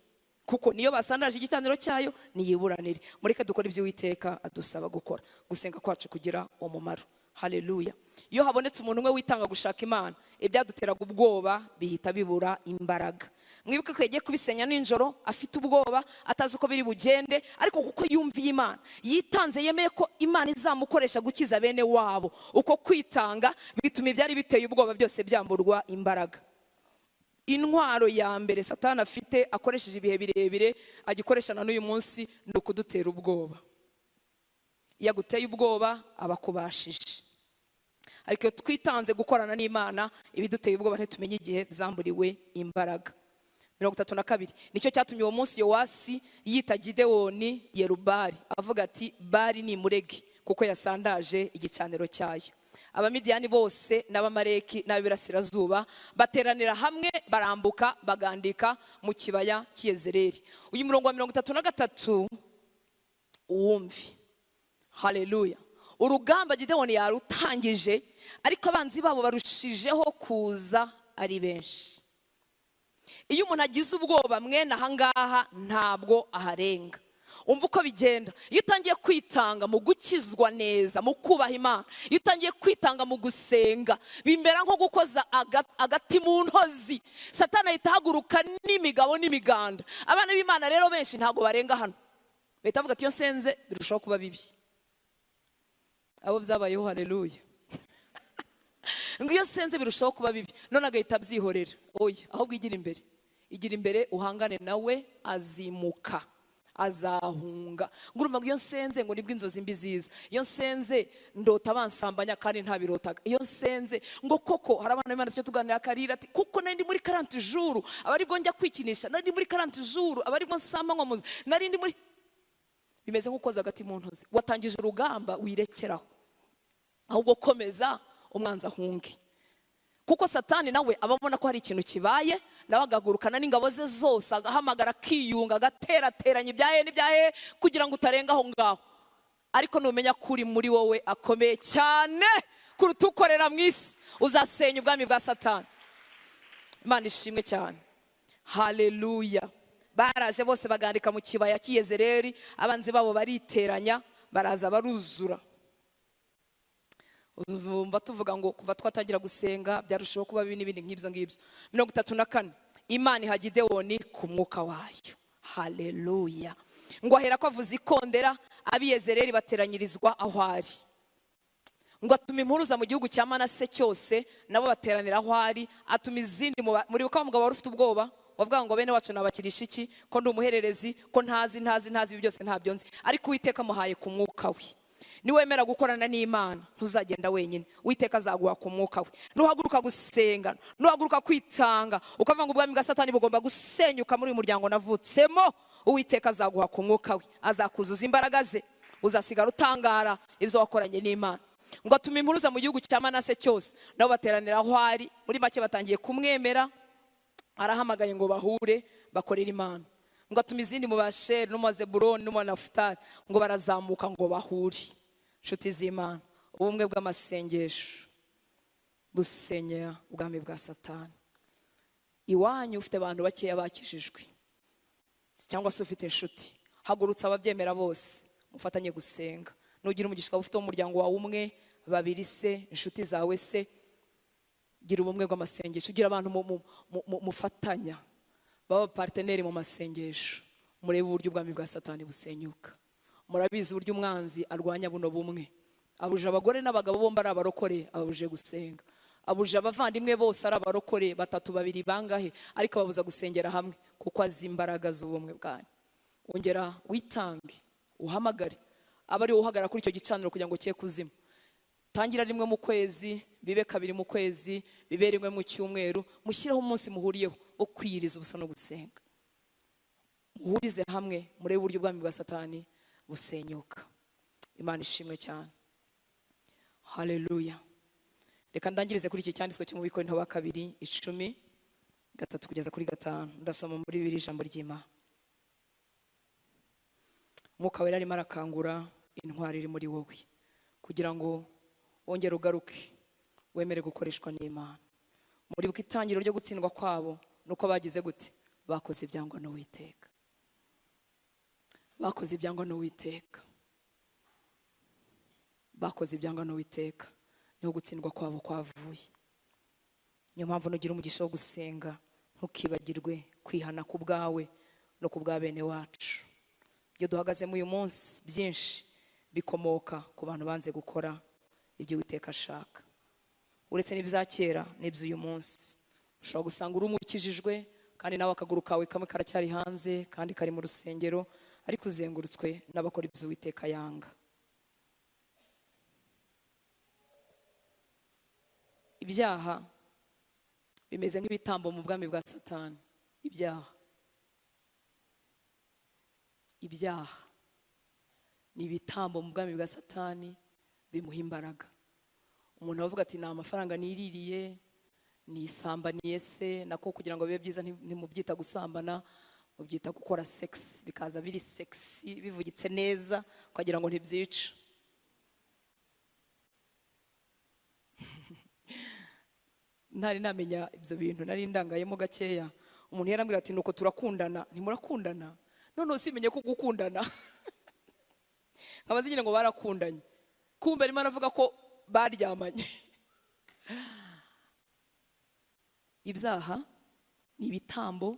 kuko niyo basandaje igicaniro cyayo, niyiburanire. Mureke dukora ibyo Uwiteka adusaba gukora, gusenga kwacu kugira umumaro. Haleluya. Iyo habonetse umuntu umwe witanga gushaka Imana, ibyaduteraga ubwoba bihita bibura imbaraga. Mwibuke ko yagiye kubisenya nijoro afite ubwoba, atazi uko biri bugende, ariko kuko yumviye Imana, yitanze, yemeye ko Imana izamukoresha gukiza bene wabo. Uko kwitanga bituma ibyari biteye ubwoba byose byamburwa imbaraga. Intwaro ya mbere Satani afite akoresheje ibihe birebire, agikoresha na n'uyu munsi, ni ukudutera ubwoba. Iyo aguteye ubwoba aba akubashije. Ariko iyo twitanze gukorana n'Imana, ibiduteye ubwoba ntitumenye igihe byamburiwe imbaraga. 32 nicyo cyatumye uwo munsi Yowasi yita Gidewoni Yerubali, avuga ati Bali ni murege, kuko yasandaje igicaniro cyayo. Abamidiyani bose n'Abamaleki n'ab'Iburasirazuba bateranira hamwe, barambuka bagandika mu kibaya cy'Yezereli. Uyu murongo wa 33 uwumve. Haleluya. Urugamba Gidewoni yarutangije, ariko abanzi babo barushijeho kuza ari benshi. Iyo umuntu agize ubwoba mwene ahangaha ntabwo aharenga. Umva uko bigenda. Iyo utangiye kwitanga mu gukizwa neza, mu kubaha Imana, iyo utangiye kwitanga mu gusenga, bimera nko gukoza agati mu ntozi. Satani ahita ahaguruka n'imigabo n'imiganda. Abana b'Imana rero benshi ntabwo barenga hano. Bahita bavuga ati iyo nsenze birushaho kuba bibi. Abo byabayeho, haleluya. Ngo iyo nsenze birushaho kuba bibi, none agahita abyihorera. Oya, ahubwo igira imbere, igira imbere uhangane nawe, azimuka, azahunga. Ngurumva ngo iyo nsenze ngo nibwo inzozi mbi ziza, iyo nsenze ndota bansambanya kandi ntabirotaga, iyo nsenze ngo koko hari abana b'Imana tujya tuganira akarira ati kuko nari ndi muri 40 jours aba aribwo njya kwikinisha, nari ndi muri 40 jours aba aribwo nsambanywa mu nzu, nari ndi muri. Bimeze nk'ukoza agati mu ntozi. Watangije urugamba wirekeraho, ahubwo komeza umwanzi ahunge. Kuko Satani nawe ababona ko hari ikintu kibaye, nawe agagurukana n'ingabo ze zose, agahamagara, akiyunga, agaterateranya ibyahe n'ibyahe kugira ngo utarenga aho ngaho. Ariko numenya ko uri muri wowe akomeye cyane kuruta ukorera mu isi, uzasenya ubwami bwa Satani. Imana ishimwe cyane. Haleluya. Baraje bose bagandika mu kibaya cy'Yezereli, abanzi babo bariteranya, baraza baruzura. Uzumva tuvuga ngo kuva twatangira gusenga byarushaho kuba bibi n'ibindi nk'ibyo ngibyo. 34 Imana iha Gidewoni ku mwuka wayo. Haleluya. Ngo ahera ko avuza ikondera, ab'Iyezereli bateranyirizwa aho ari. Ngo atuma impuruza mu gihugu cya Manase cyose, nabo bateranira aho ari. Atuma izindi muri wa mugabo wari ufite ubwoba, wavuga ngo bene wacu nabakirisha iki, ko ndi umuhererezi, ko ntazi ntazi ntazi, ibi byose ntabyo nzi, ariko Uwiteka amuhaye ku mwuka we. Niwemera gukorana n'Imana ntuzagenda wenyine, Uwiteka azaguha ku mwuka we. Nuhaguruka gusenga, nuhaguruka kwitanga, ukavuga ngo ubwami bwa Satani bugomba gusenyuka muri uyu muryango navutsemo, Uwiteka azaguha ku mwuka we, azakuzuza imbaraga ze, uzasigara utangara ibyo wakoranye n'Imana. Ngo atume impuruza mu gihugu cya Manase cyose, nabo bateranira aho ari. Muri make batangiye kumwemera, arahamagaye ngo bahure bakorere Imana. Ngo atume izindi mu Basheri no mu Zebuloni no mu Nafutali, ngo barazamuka ngo bahure. Nshuti z'Imana, ubumwe bw'amasengesho busenyera ubwami bwa Satani. Iwanyu ufite abantu bakeya bakijijwe, cyangwa se ufite inshuti, hagurutsa ababyemera bose mufatanye gusenga. Nugira umugisha ufite umuryango wawe umwe, babiri se, inshuti zawe se, gira ubumwe bw'amasengesho, ugira abantu mufatanya baba parteneri mu masengesho, murebe uburyo ubwami bwa Satani busenyuka. Murabizi uburyo umwanzi arwanya buno bumwe, abuje abagore n'abagabo bombi ari abarokore, ababuje gusenga, abuje abavandimwe bose ari abarokore, batatu babiri bangahe, ariko ababuza gusengera hamwe kuko azi imbaraga z'ubumwe bwanyu. Ongera witange, uhamagare aba ari uhagarara kuri icyo gicaniro kugira ngo cye kuzima. Tangira rimwe mu kwezi, bibe kabiri mu kwezi, bibe rimwe mu cyumweru, mushyireho umunsi muhuriyeho wo kwiyiriza ubusa no gusenga. Muhurize hamwe murebe uburyo ubwami bwa Satani busenyuka. Imana ishimwe cyane. Haleluya. Reka ndangirize kuri iki cyanditswe cyo mu Bikorinto ba kabiri 10 3 kugeza kuri 5. Ndasoma muri Bibiliya ijambo ry'Imana. Mwuka Wera arimo arakangura intwari iri muri wowe kugira ngo wongere ugaruke wemere gukoreshwa n'Imana. Muri buka itangiriro ryo gutsindwa kwabo nuko bagize gute? Bakoze ibyangwa n'Uwiteka. Bakoze ibyangwa n'Uwiteka. Bakoze ibyangwa n'Uwiteka, niho gutsindwa kwabo kwavuye. Niyo mpamvu nugira umugisha wo gusenga ntukibagirwe kwihana ku bwawe no ku bwa bene wacu. Ibyo duhagazemo uyu munsi byinshi bikomoka ku bantu banze gukora ibyo Uwiteka ashaka. Uretse n'ibya kera n'iby'uyu munsi, ushobora gusanga uri umukijijwe kandi nawe akaguru kawe kamwe karacyari hanze kandi kari mu rusengero, ariko uzengurutswe n'abakora ibyo Uwiteka yanga. Ibyaha bimeze nk'ibitambo mu bwami bwa Satani. Ibyaha ni ibitambo mu bwami bwa Satani bimuha imbaraga. Umuntu avuga ati nta mafaranga niririye, nisambaniye se, nako kugira ngo bibe byiza ntimubyita gusambana, mubyita gukora sex, bikaza biri sexy bivugitse neza ukagira ngo ntibyica. Ntari namenya ibyo bintu, nari ndangayemo gakeya. Umuntu yarambwira ati nuko turakundana, ntimurakundana. None simenye ko gukundana nkabaze nyine ngo barakundanye, kumbe arimo aravuga ko baryamanye. Ibyaha ni ibitambo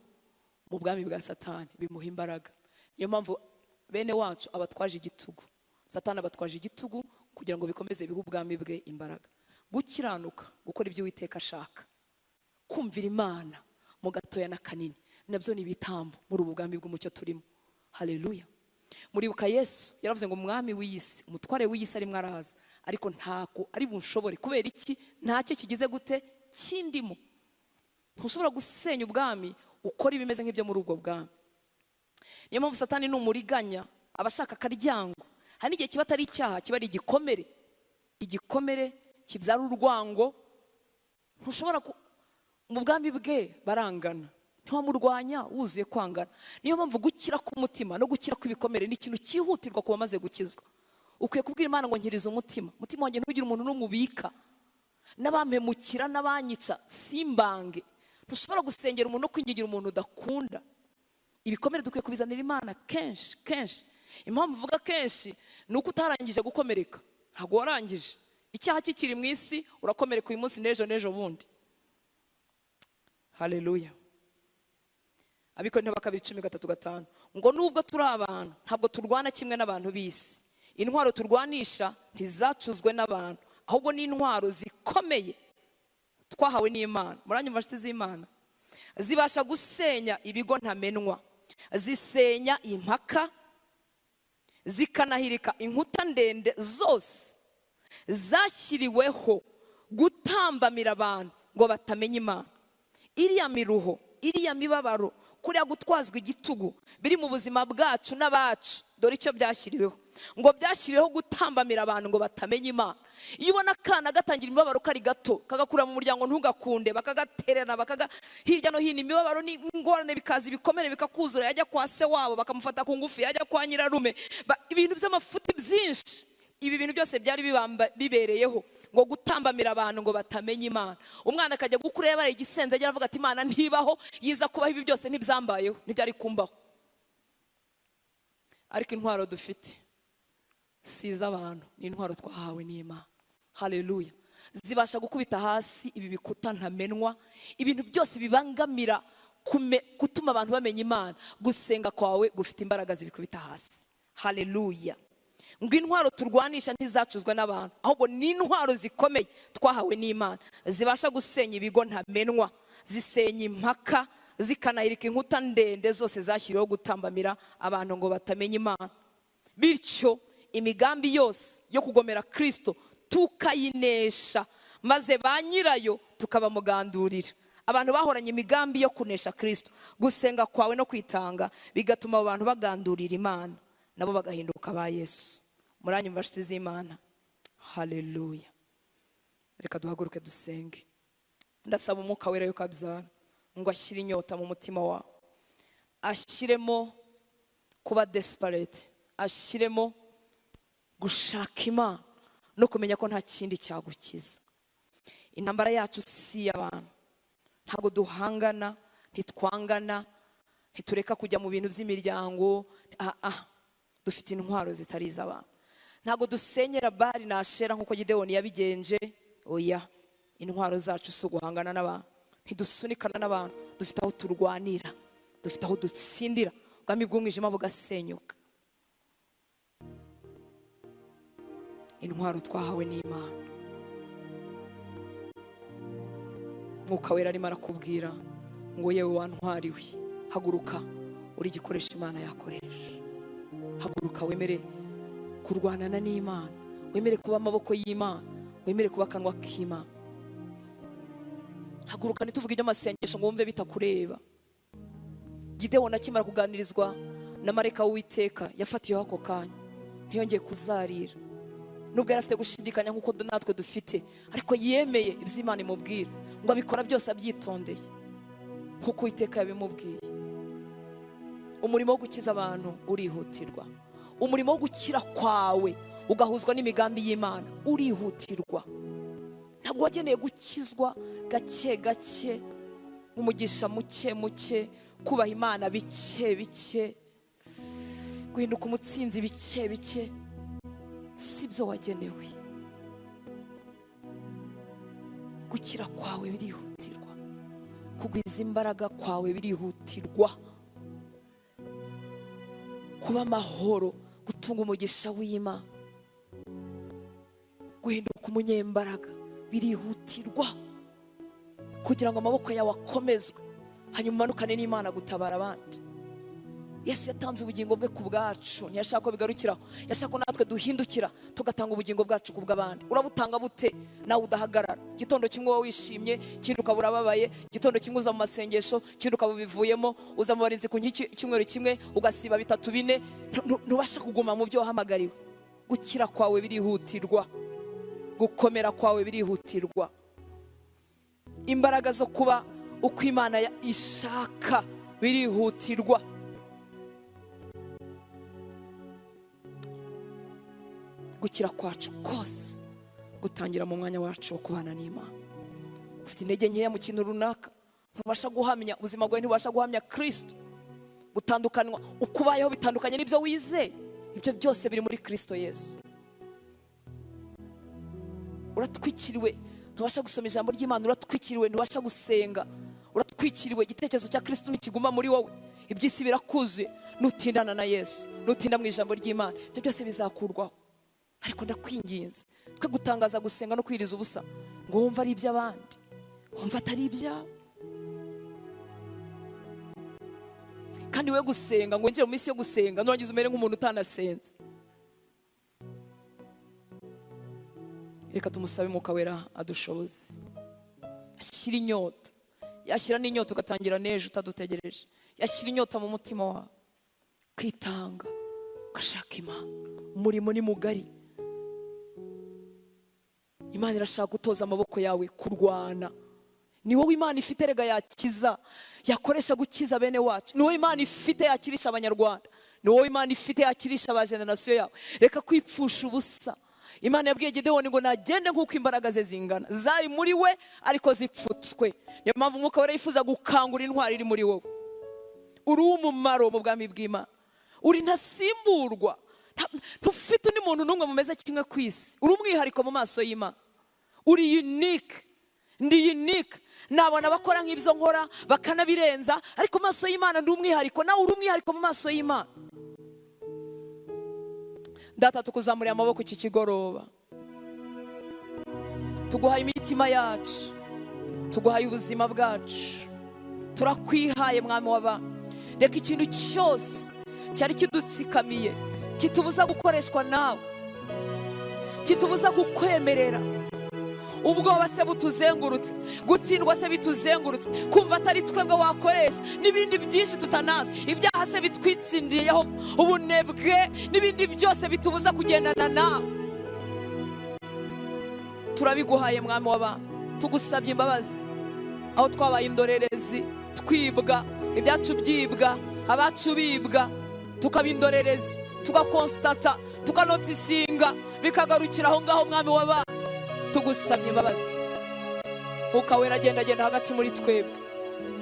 mu bwami bwa Satani bimuha imbaraga. Niyo mpamvu bene wacu abatwaje igitugu, Satani abatwaje igitugu kugira ngo bikomeze bihe ubwami bwe imbaraga. Gukiranuka, gukora ibyo Uwiteka ashaka, kumvira Imana mu gatoya na kanini, nabyo ni ibitambo muri ubu bwami bw'umucyo turimo. Haleluya. Muribuka Yesu yaravuze ngo umwami w'iyisi, umutware w'iyisi arimo araza, ariko ntako ari bunshobore. Kubera iki? Ntacyo kigize gute kindimo. Ntushobora gusenya ubwami ukora ibimeze nk'ibyo muri ubwo bwami. Niyo mpamvu Satani ni umuriganya, abashaka akaryango. Hari n'igihe kiba atari icyaha, kiba ari igikomere. Igikomere kibyara urwango. Ntushobora mu bwami bwe barangana, ntiwamurwanya wuzuye kwangana. Niyo mpamvu gukira k'umutima no gukira kw'ibikomere ni ikintu cyihutirwa ku bamaze gukizwa. Ukwiye kubwira Imana ngo nkiriza umutima, umutima wanjye ntugire umuntu n'umubika, n'abampemukira n'abanyica simbange. Ntushobora gusengera umuntu no kwingingira umuntu udakunda. Ibikomere dukwiye kubizanira Imana kenshi kenshi. Impamvu mvuga kenshi ni uko utarangije gukomereka, ntabwo warangije. Icyaha kikiri mu isi, urakomereka uyu munsi n'ejo n'ejo bundi. Haleluya. Abikorinto ba kabiri 13:5 ngo nubwo turi abantu ntabwo turwana kimwe n'abantu b'isi. Intwaro turwanisha ntizacuzwe n'abantu, ahubwo ni intwaro zikomeye twahawe n'Imana. Muranyumva nshuti z'Imana? Zibasha gusenya ibigo ntamenwa, zisenya impaka, zikanahirika inkuta ndende zose zashyiriweho gutambamira abantu ngo batamenya Imana. Iriya miruho, iriya mibabaro, kuriya gutwazwa igitugu biri mu buzima bwacu n'abacu, dore icyo byashyiriweho, ngo byashyiriweho gutambamira abantu ngo batamenya Imana. Iyo ubona akana gatangira imibabaro kari gato, kagakura mu muryango ntugakunde, bakagatererana, bakaga hirya no hino, imibabaro n'ingorane bikaza, ibikomere bikakuzura, yajya kwa se wabo bakamufata ku ngufu, yajya kwa nyirarume, ibintu by'amafuti byinshi. Ibi bintu byose byari bibereyeho ngo gutambamira abantu ngo batamenya Imana. Umwana akajya gukura yabaye igisenze, ajya aravuga ati Imana ntibaho, yiza kubaho ibi byose ntibyambayeho, ntibyari kumbaho. Ariko intwaro dufite si iz'abantu, ni intwaro twahawe n'Imana. Haleluya. Zibasha gukubita hasi ibi bikuta ntamenwa, ibintu byose bibangamira gutuma abantu bamenya Imana. Gusenga kwawe gufite imbaraga zibikubita hasi. Haleluya. Ngo intwaro turwanisha ntizacuzwe n'abantu, ahubwo ni intwaro zikomeye twahawe n'Imana, zibasha gusenya ibigo ntamenwa, zisenya impaka, zikanahirika inkuta ndende zose zashyiriweho gutambamira abantu ngo batamenya Imana. Bityo imigambi yose yo kugomera Kristo tukayinesha, maze ba nyirayo tukabamugandurira. Abantu bahoranye imigambi yo kunesha Kristo, gusenga kwawe no kwitanga bigatuma abo bantu bagandurira Imana, nabo bagahinduka ba Yesu. Muranyumva nshuti z'Imana? Haleluya. Reka duhaguruke dusenge. Ndasaba Umwuka Wera yukabyara ngo ashyire inyota mu mutima wawe, ashyiremo kuba desperate, ashyiremo gushaka Imana no kumenya ko nta kindi cyagukiza. Intambara yacu si y'abantu, ntabwo duhangana, ntitwangana, ntitureka kujya mu bintu by'imiryango. Dufite intwaro zitari iz'abantu. Ntabwo dusenyera Bali na Ashera nk'uko Gidewoni yabigenje. Oya, intwaro zacu si uguhangana n'abantu, ntidusunikana n'abantu, dufite aho turwanira, dufite aho dutsindira, ubwami bw'umwijima bugasenyuka. Intwaro twahawe n'Imana. Mwuka Wera arimo arakubwira ngo yewe wantwariwe, haguruka uri igikoresho Imana yakoresha. Haguruka wemere kurwanana n'Imana, wemere kuba amaboko y'Imana, wemere kuba akanwa k'Imana. Haguruka ntituvuge iby'amasengesho ngo wumve bitakureba. Gidewoni akimara kuganirizwa na marayika w'Uwiteka, yafatiyeho ako kanya, ntiyongeye kuzarira. Nubwo yari afite gushidikanya nk'uko natwe dufite, ariko yemeye ibyo Imana imubwira, ngo abikora byose abyitondeye nk'uko Uwiteka yabimubwiye. Umurimo wo gukiza abantu urihutirwa. Umurimo wo gukira kwawe ugahuzwa n'imigambi y'Imana urihutirwa. Ntabwo wageneye gukizwa gake gake, umugisha muke muke, kubaha Imana bike bike, guhinduka umutsinzi bike bike, si byo wagenewe. Gukira kwawe birihutirwa, kugwiza imbaraga kwawe birihutirwa, kuba amahoro, gutunga umugisha w'Imana, guhinduka umunyembaraga birihutirwa, kugira ngo amaboko yawe akomezwe, hanyuma umanukane n'Imana gutabara abandi. Yesu yatanze ubugingo bwe ku bwacu, ntiyashaka ko bigarukiraho, yashaka ko natwe duhindukira tugatanga ubugingo bwacu ku bw'abandi. Urabutanga bute nawe udahagarara? Gitondo kimwe uba wishimye, ikindi ukaba urababaye, gitondo kimwe uza mu masengesho, ikindi ukaba ubivuyemo, uza mu barinzi ku cyumweru kimwe ugasiba bitatu bine, ntubasha kuguma mu byo wahamagariwe. Gukira kwawe birihutirwa, gukomera kwawe birihutirwa, imbaraga zo kuba uko Imana ishaka birihutirwa. Gukira kwacu kose gutangira mu mwanya wacu wo kubana n'Imana. Ufite intege nkeya mu kintu runaka, ntubasha guhamya ubuzima bwawe, ntubasha guhamya Kristo, gutandukanywa ukubayeho bitandukanye n'ibyo wizeye, ibyo byose biri muri Kristo Yesu. Uratwikiriwe, ntubasha gusoma ijambo ry'Imana, uratwikiriwe, ntubasha gusenga, uratwikiriwe, igitekerezo cya Kristo ntikiguma muri wowe, iby'isi birakuzuye. Nutindana na Yesu, nutinda mu ijambo ry'Imana, ibyo byose bizakurwaho. Ariko ndakwinginze twe gutangaza gusenga no kwiriza ubusa ngo wumve ari iby'abandi, wumve atari ibyawe. Kandi we gusenga ngo winjire mu minsi yo gusenga nurangiza umere nk'umuntu utanasenze. Reka tumusabe Mwuka Wera adushoboze. Ashyira inyota, yashyira n'inyota ugatangira n'ejo utadutegereje. Yashyira inyota mu mutima wawe, kwitanga ugashaka Imana. Umurimo ni mugari. Imana irashaka gutoza amaboko yawe kurwana. Ni wowe Imana ifite rega yakiza, yakoresha gukiza bene wacu. Ni wowe Imana ifite yakirisha abanyarwanda. Ni wowe Imana ifite yakirisha aba generasiyo yawe. Reka kwipfusha ubusa. Imana yabwiye Gidewoni ngo nagende nk'uko imbaraga ze zingana, zari muri we ariko zipfutswe. Niyo mpamvu Umwuka Wera yifuza gukangura intwari iri muri wowe. Uri umumaro mu bwami bw'Imana, uri ntasimburwa. Ntufite undi muntu n'umwe mumeze kimwe ku isi. Uri umwihariko mu maso y'Imana, uri unique. Ndi unique. Nabona abakora nk'ibyo nkora bakanabirenza, ariko mu maso y'Imana ndi umwihariko. Nawe uri umwihariko mu maso y'Imana. Data, tukuzamuriye amaboko iki kigoroba, tuguhaye imitima yacu, tuguhaye ubuzima bwacu, turakwihaye Mwami w'abantu. Reka ikintu cyose cyari kidutsikamiye kitubuza gukoreshwa nawe, kitubuza kukwemerera, ubwoba se butuzengurutse, gutsindwa se bituzengurutse, kumva atari twebwe wakoresha, n'ibindi byinshi tutanazi, ibyaha se bitwitsindiyeho, ubunebwe n'ibindi byose bitubuza kugendana nawe, turabiguhaye Mwami w'abantu. Tugusabye imbabazi aho twabaye indorerezi, twibwa ibyacu, byibwa abacu, bibwa, tukaba indorerezi, tugakonstata, tukanotisinga, bikagarukira aho ngaho. Mwami w'abantu, tugusabye imbabazi. Mwuka Wera agenda agenda hagati muri twebwe.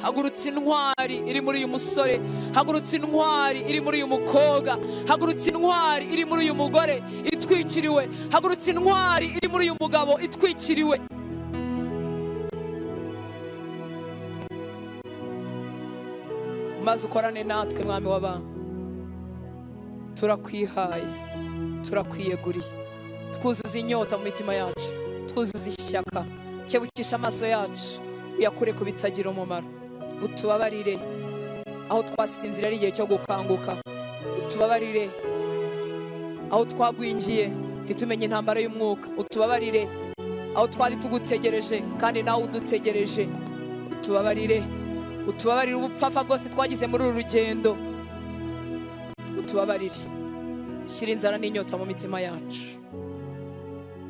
Hagurutse intwari iri muri uyu musore, hagurutse intwari iri muri uyu mukobwa, hagurutse intwari iri muri uyu mugore itwikiriwe, hagurutse intwari iri muri uyu mugabo itwikiriwe. Maze ukorane natwe Mwami w'abantu. Turakwihaye, turakwiyeguriye. Twuzuza inyota mu mitima yacu, twuzuza ishyaka. Kebukisha amaso yacu uyakure ku bitagira umumaro. Utubabarire aho twasinzira ari igihe cyo gukanguka. Utubabarire aho twagwingiye ntitumenye intambara y'umwuka. Utubabarire aho twari tugutegereje kandi nawe udutegereje. Utubabarire, utubabarire ubupfapfa bwose twagize muri uru rugendo. Utubabarire, shyira inzara n'inyota mu mitima yacu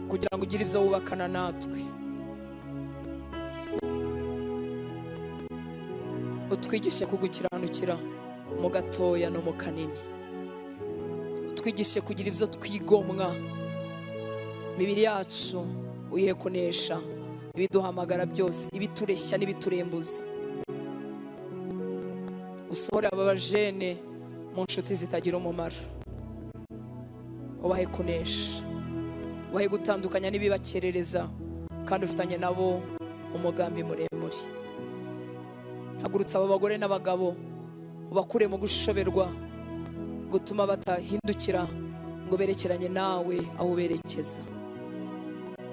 kugira ngo ugire ibyo wubakana natwe. Utwigishe kugukiranukira mu gatoya no mu kanini. Utwigishe kugira ibyo twigomwa. Imibiri yacu uyihe kunesha ibiduhamagara byose, ibitureshya n'ibiturembuza. Usohore aba bajene mu nshuti zitagira umumaro, ubahe kunesha, ubahe gutandukanya n'ibibakerereza, kandi ufitanye nabo umugambi muremure. Hagurutsa abo bagore n'abagabo, ubakure mu gushoberwa gutuma batahindukira ngo berekeranye nawe aho uberekeza.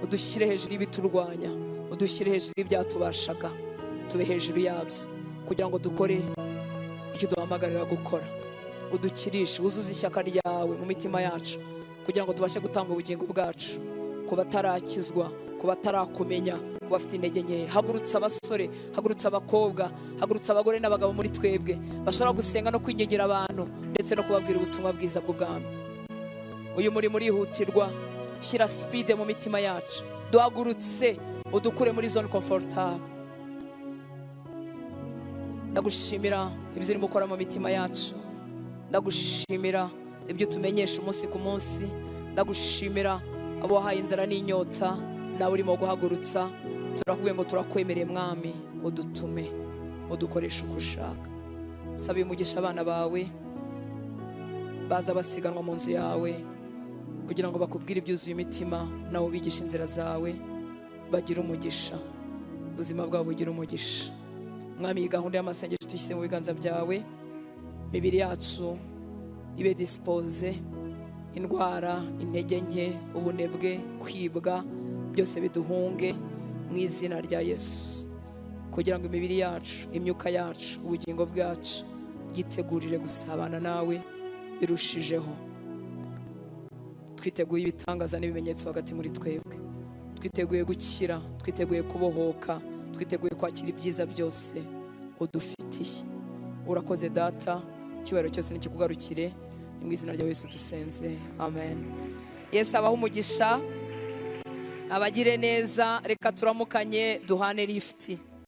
Udushyire hejuru y'ibiturwanya, udushyire hejuru y'ibyatubashaga, tube hejuru yabyo kugira ngo dukore icyo duhamagarira gukora. Udukirishe, wuzuze ishyaka ryawe mu mitima yacu kugira ngo tubashe gutanga ubugingo bwacu ku batarakizwa, ku batarakumenya, ku bafite intege nke. Hagurutsa abasore, hagurutsa abakobwa, hagurutsa abagore n'abagabo muri twebwe bashobora gusenga no kwingingira abantu ndetse no kubabwira ubutumwa bwiza bw'ubwami. Uyu murimo urihutirwa. Shyira speed mu mitima yacu, duhagurutse, udukure muri zone comfortable. Ndagushimira ibyo urimo ukora mu mitima yacu, ndagushimira ibyo tumenyesha umunsi ku munsi, ndagushimira abo wahaye inzara n'inyota nawe urimo guhagurutsa. Turakubwiye ngo turakwemereye Mwami, udutume, udukoreshe uko ushaka. Saba umugisha abana bawe baza basiganwa mu nzu yawe kugira ngo bakubwire ibyuzuye imitima, nawe ubigishe inzira zawe, bagire umugisha, ubuzima bwabo bugire umugisha. Mwami, iyi gahunda y'amasengesho tuyishyize mu biganza byawe, imibiri yacu ibe dispose, indwara, intege nke, ubunebwe, kwibwa, byose biduhunge mu izina rya Yesu, kugira ngo imibiri yacu, imyuka yacu, ubugingo bwacu byitegurire gusabana nawe birushijeho. Twiteguye ibitangaza n'ibimenyetso hagati muri twebwe. Twiteguye gukira, twiteguye kubohoka, twiteguye kwakira ibyiza byose udufitiye. Urakoze Data, icyubahiro cyose nikikugarukire. Ni mu izina rya Yesu dusenze, amen. Yesu abahe umugisha, abagire neza. Reka turamukanye, duhane lifuti.